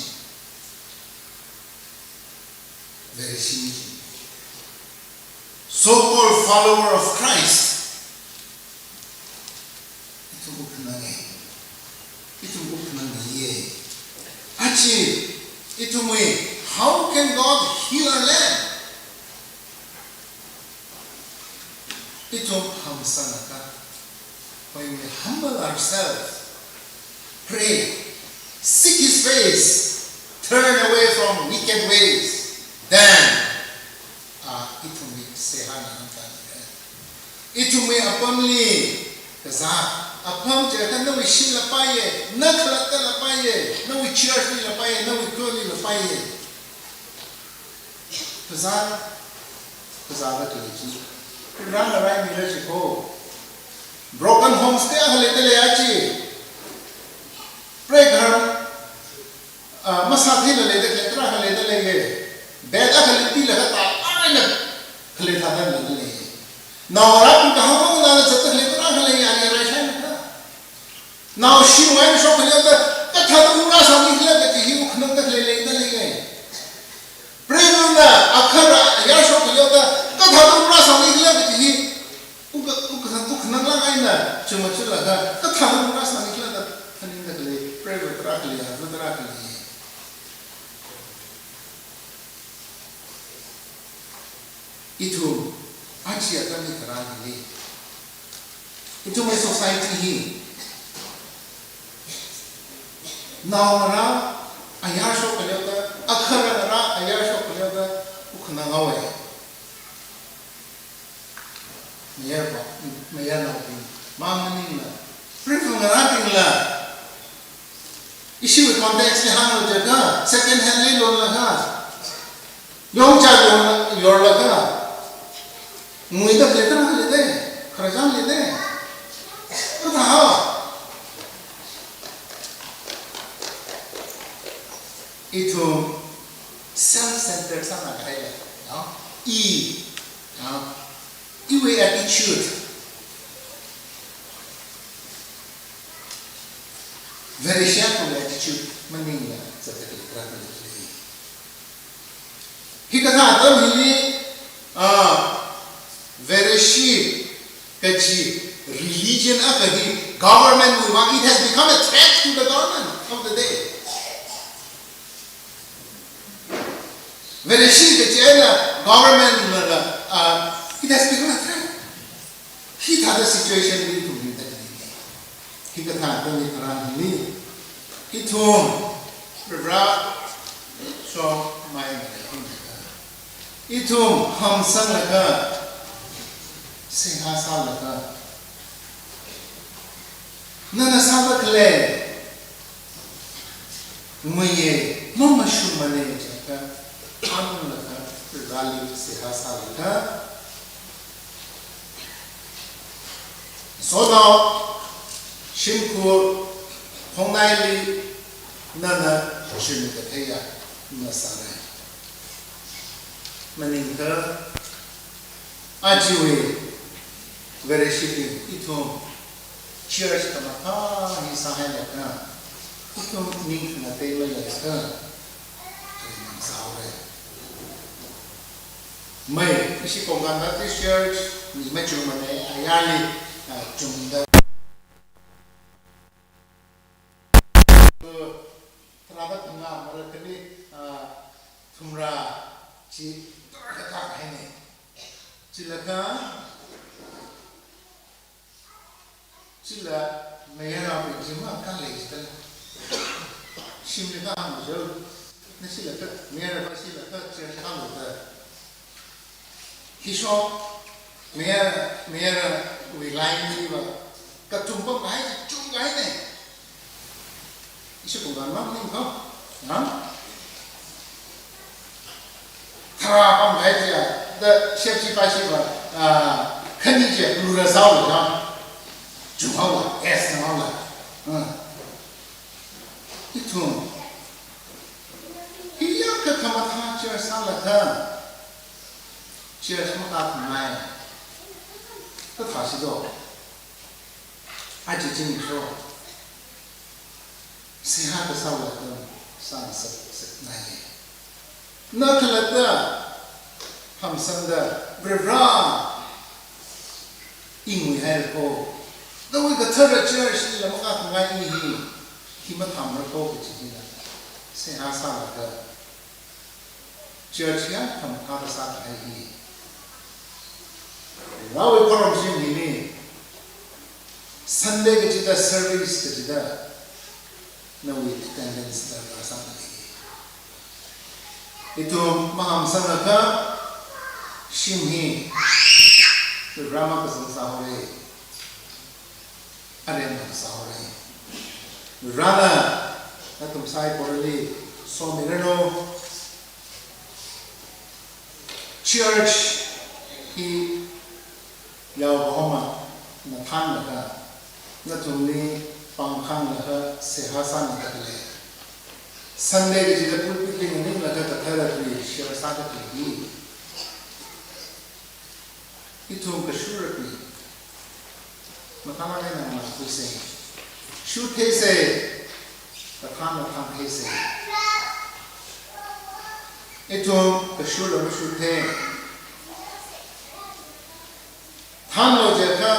Vareshi. So-called follower of Christ. Ithum wuk khanang e. Ithum wuk khanang e. Aja, ithumwui, how can God heal our land? Ithum hamsanglaga, when we humble ourselves, pray, seek His face, turn away from wicked ways, then, ah, ithumwui seihāna hāngtānire. Ithumwui apamli kazā, apam chiakha nawui shimla paiye, na khalattala paiye, nawui church lila paiye, nawui khonlila paiye. Kazā, kazā khalei chi. Rāngarai mira chi ko. Broken homes kayākha leida lei aja. Preigaharna, ah, masātheila leida khalei tarākha leida leiye. Bed akha lei pila kata arena khalei thāda leida leiye. Naongarā pi kahāng nganāla zatda khalei tarākha leiye, ali rai shaina kha. Naoshimwui eina shok khalei da, kathāda wuk rāsāni khala kaji hi wuk khanangda khalei leida leiye. Preigahārna akha rā, ayar shok khalei da, kathāda wuk rāsāni khala kaji hi, wuk, wuk khanang, wuk khanang lāk eina, chuma chula kha, kathāda wuk rāsāni khala da, khaningda khalei, preiva tarākha lei, aza tarākha lei. Ithum, aja atamli tharan hili. Ithumwui society hi. Naongarā ayar shok khalei da, akha rāngarā ayar shok khalei da, wuk khanang haowe. Mayarpa, mayarnaobing, mang maningla, preigahārnaobingla, ishiwui context li hānglu jiakha, second hand li lonlaga, yongcha yor, yorlaga, nguida khalei tarākha lei de, khararchān lei de. Kathā hao. Ithum self-centered sāngahaila, no? I, no? Iwui attitude. Vareshi akhawui attitude maningla zatda khalei tarākha lei. Hikathā atam hili, ah, Vareshi kaji religion akha hi government wuivang, it has become a threat to the government of the day. Vareshi kaji eina government nala, ah, it has become a threat. Hithāda situation li ithum ringda khalei. Hikathā atamli tharan hili. Ithum, Reverend Shongmai, ithum hamsanglaga, seihā sālaga, nana sāda khalei, nguiye, mamashungmane jiakha, pamlaga, Vareli seihā sālaga, sonao, shimkhur, khongnaili, nana shim katheiya, na sārai. Maningakha, ajawui Vareshibing ithum church khamathā hi sāhailaga, ithum ning khangatei maleiakha, ithum sāhaora. Mai, ishi Konkan Baptist Church, mi machungmana, ayarli, ah, chungda. Tharāda phangā marakhali, ah, thumrā chi tarākha tāhaina. Chilakha, chila mayarabing chi makhalei jida. Shimli kahāng jo. Nashilakha, mayarabing shilakha, church kahāngda. Hisho, mayar, mayarawui line liva, kathum pamkahai chi chungkahaina. Ishi Konkan maningkha, ha? Tharā pamkahai chiya, da shepshi paishiva, ah, khani chiya, lura saola, ha? Chunghaola, yes, haola. Ha. Ithum, hiyākha khamathā church sālakha, church makākhangai. Kathā shido. Aja zimiksho. Seihā kasā latam sāngasak sakngai. Na khalatta hamsangda Varivara ingui haira ko. Nawui kathara church lila makākhangai hi, hi mathāmara ko kachi hina. Seihā sālaga church ya khamathā kasākahai hi. Nawui khorumshim hili Sunday kachida service kachida nawui attendance darkar sāda lei. Ithum mahamsangakha shim hi Varivara makazang sāhaora. Aremma sāhaora. Varena nathum saikorali somiranu. Church hi yaokahomana thānlaga, nathumli pāngkhanglaga seihā sānada khalei. Sunday kachida pulpit li nganinglaga kathara tui share sāda khalei hi. Ithum kashurabing mathālāk eina nganākhuisa. Shurtheisa, kathānla thāntheisa. Ithum kashurla mashurthei. Thānlu jiakha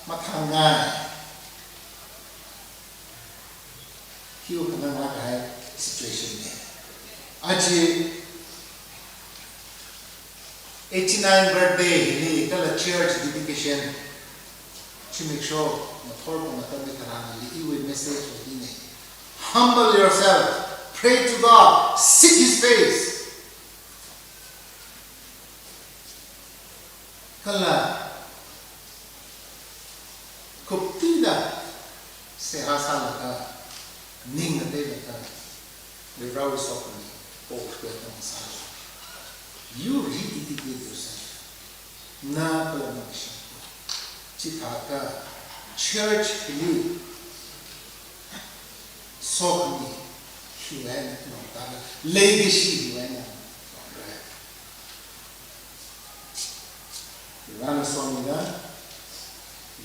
mathāngai. Hiwui khananglākkahai situation na. Aja eighty-nine birthday hili kala church dedication zimiksho ngathor pong atamli tharan hili iwui message va hina. Humble yourself, pray to God, seek His face. Kala kuptida seihā sālaga, ning ngateilaga, Varivarawui sokhami, o kwe tang sāla. You rededicate yourself. Na kala na shim. Chithākha church hili sokhami hiwui eina nongtara, leikashi hiwui eina nongtara. Varena somida,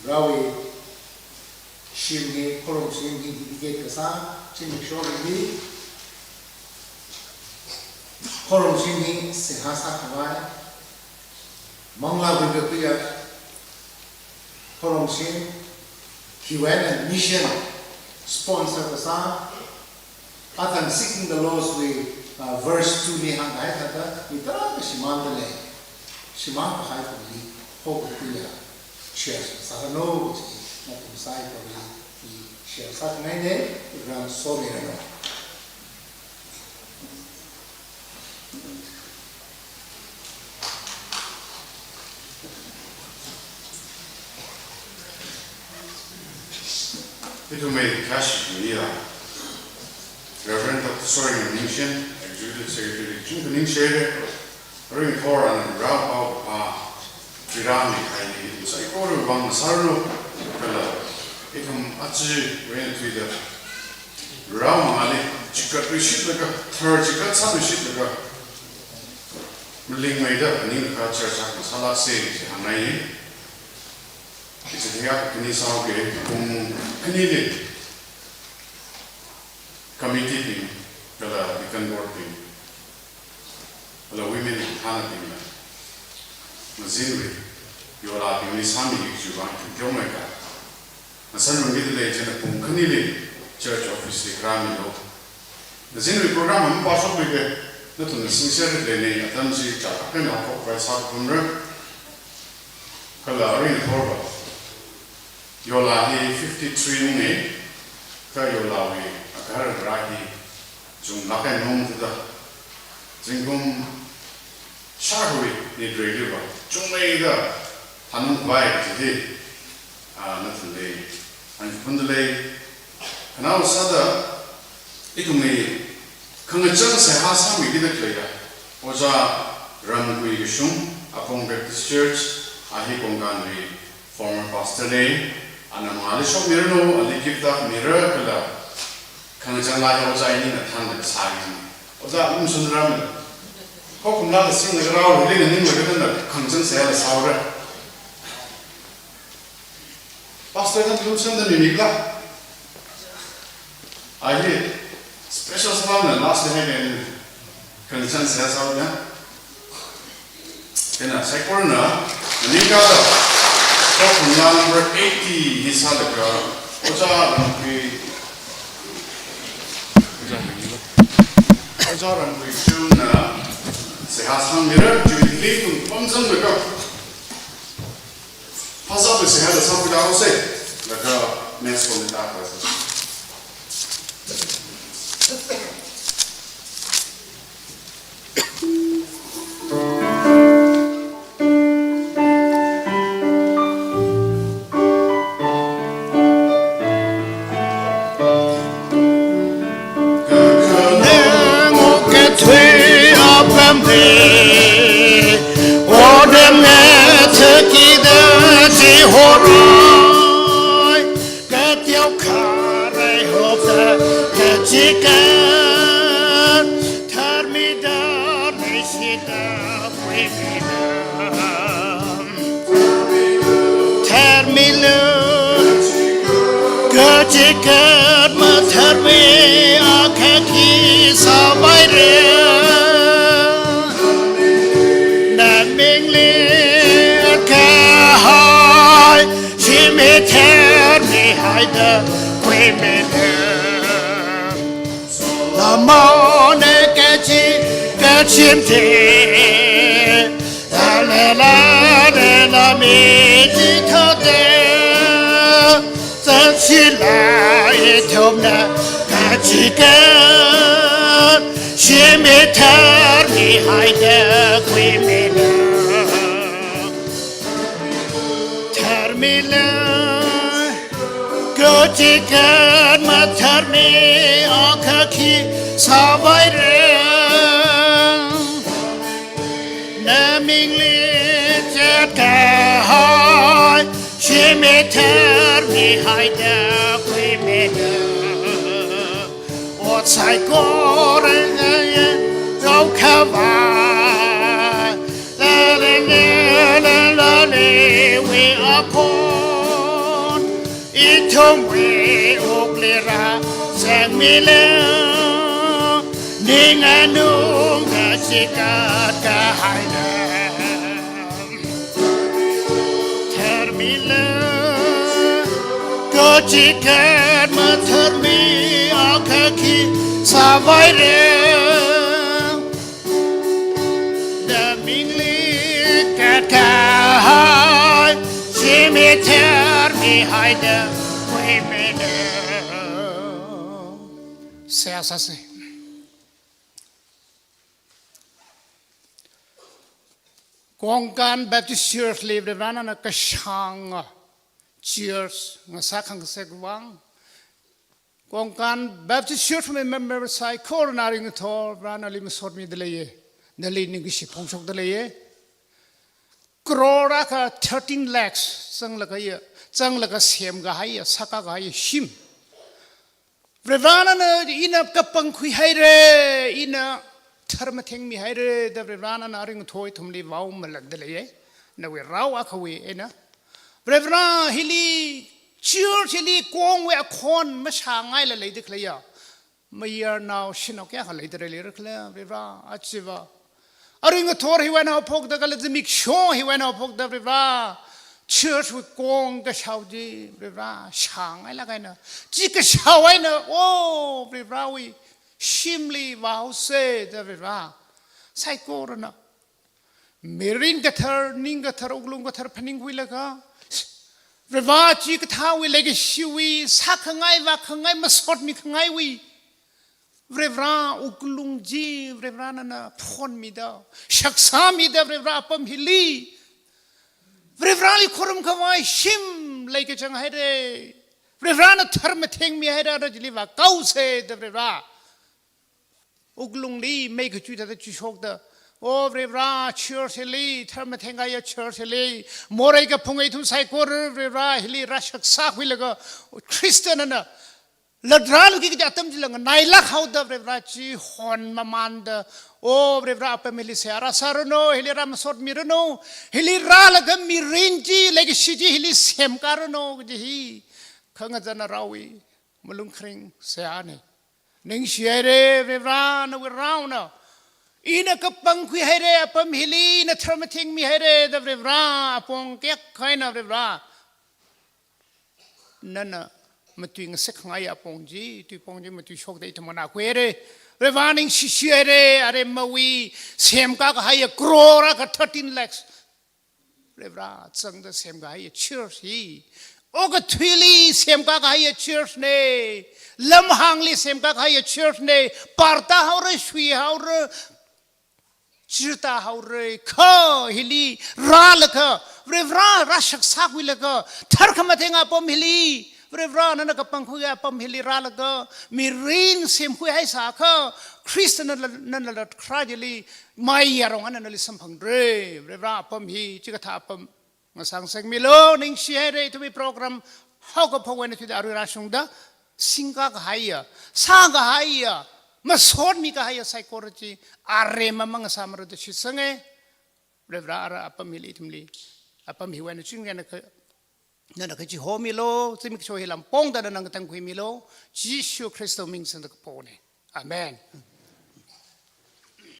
Varewui shim hi, khorumshim hi dedicate kasā zimiksho hili, khorumshim hi seihā sākhavai, manglā bingkakhuiya khorumshim, hiwui eina mission sponsor kasā, athang Seeking the Lost wui, uh, verse two li hāngkahai thāda, mi tarākha shimānda lei, shimānkahai pongli hokakhuiya share sāranu kaji, nathum saikorali i share sākhangaina, Varena somiranu. Ithumwui khayāshi khamiya Reverend Doctor Soringa Ningshen, Executive Secretary, chungkha ningshire, ringkhoran rao pao pa, Varena mikhaili ithum saikora vang sāranu, kala ithum aja ren tuida rao mangāli chikat rishitlaga, thar chikat sāluishitlaga, malingmeida phaningkha church akha sālāksa kaji hāngngai. Ichithia khani sāuke, pung khanili committee bing, kala deacon board bing, kala women thānabingna Mazinwui, yolabingli sāmiki kajiwui vang thumkhaung leika. Ngasānrumkida lei chieina pung khanili church office li kharāmilu. Mazinwui program mapāshokluike, nathumna singserda leini, atam chi chālāk eina haophok vai sāpamra. Kala aringathorva, yola hi fifty-three mungei, kha yolawui agahar ngarā hi chunglāk eina mung thāda, zingkum shākhavai nitreiliva chungmeida thanungvai kaji hi, a, nathumli hāngphunda lei. Khanao sāda ithumwui khangachang seihā sāmikida khaleiya Ojā Ramkui Kashung, Apong Baptist Church, a hi Kongkanwui former pastor ne, ana mangāli shokmiranu, ali gift akha mira kala khangachang laa hi ojā inina thanlaga sāki. Ojā, um, sunram. Khokhumla kasinglaga rao hili nganinglaga nana khangachang seihāla sāura. Pastor na lumsanda mimikla. A hi special sāmana last ni hai ni. Khangachang seihā sāuna. Chieina saikorana maningkāda, khokhumla number eighty hi sālaga, Ojā Ramkui, Ojā Ramkui Kashungna seihā sangmira, chiwui thili ithum pamzanglaga phāzāda seihāla sākhuida haosa, laga mass committee ta khuisa. Kateokha rai hokta, kachikat tharmida, leishida khuimida. Tharmila, kachikat matharmi akha khi sāvaira. Namingli kahai, shimli tharmihaida khuimida. Lamona kachi, kachimte, lalala, lala miti thāda, zangshila ithumna kachikat, shimli tharmihaida khuimida. Tharmila, kachikat matharmi akha khi sāvaira. Namingli chat kahai, shimli tharmihaida khuimida. Ot saikora ngayā rao khavai, lalala, lalala, wui akhon, ithumwui wuklira zangmila, ning anung kachikat kahaila. Tharmila, kachikat matharmi akha khi sāvaira. Namingli kathāhai, shimli tharmihaida khuimida. Seihā sāsa. Kongkan Baptist Church li Varivarana kashanga church ngasā khangasak vang, Kongkan Baptist Church member saikorana ringthor Varivarali masotmida leiya, nali ningkashi phongshokda leiya. Crore akha thirteen lakhs zanglaga ya, zanglaga semkahaiya, sākakahaiya shim. Varivarana ina kapangkhui haira, ina tharmathengmi haira da Varivarana ringthor ithumli vaomalanda leiya. Nawui rao akhawui eina, Varivara hili, church hili kongwui akhon mashāngaila leida khaleiya mayarnao shanao kayākha leida leira khala, Varivara, ajava Arui ngathor hiwui eina haophokda kala zimiksho hiwui eina haophokda Varivara, church wui kong kashao chi Varivara shāngailāk eina, chi kashao eina, o Varivarawui shimli vāhaosa da Varivara, saikorana mirin kathar, ning kathar, wuklung kathar phaningkhuilaga, Varivara chikathāwui leikashiwui sākhangai, vākhangai, masotmikhangaiwui Varivara wuklung chi Varivara nana phonmida, shaksāmida Varivara apam hili Varivarali khorumkhavai shim leikachang haira. Varivarana tharmathengmihaira, ara chili vākaosa da Varivara wuklungli mei kachui thāda chuishokda, o Varivara, church hili, tharmathengkahaiya church hili, morei kaphunga ithum saikora Varivara hili rāshaksākhuilaga, Khrista nana latrāluiki kaji atam chila nganailāk haoda Varivara chihon mamānda, o Varivara apam hili seihā rāsāranu, hili rāmasotmiranu, hili rālaga mirin chi, leikashi chi hili semkāranu kaji hi khangazana raowui malung kharing seihāna. Ningshi haira Varivara, nawui raona ina kapangkhui haira apam hili, ina tharmathengmi haira da Varivara, apong kayākha eina Varivara nana matuingasakkhangai apong chi, tuipong chi matuishokda ithum nganākhui haira. Varivara ningshishi haira, aremawui semkākahaiya crore akha, thirteen lakhs Varivara zangda semkahaiya church hi, okathuili semkākahaiya church na, lamhāngli semkākahaiya church na, parta haora, shui haora, chirta haora, kha hili rālaga, Varivara rāshaksākhuilaga, tharkhamatheng apam hili, Varivara nana kapangkhui apam hili rālaga, mirin semkhuihaisākha, Khrista nala, nala latkharā chili maiya rong ana nali samphangra. Varivara apam hi chikathā apam ngasāngasakmilu. Ningshi haira, ithumwui program haokaphok eina thuida arui rāshungda, singkākahaiya, sākahaiya, masotmikahaiya saikora chi aremma mangasāmara da shitsanga. Varivara ara apam hili ithumli, apam hiwui eina chingri eina kha, nana kachihomilu, zimiksho hi lampongda nana ngatangkhuimilu, Jishu Khristawui ming singda kapona. Amen.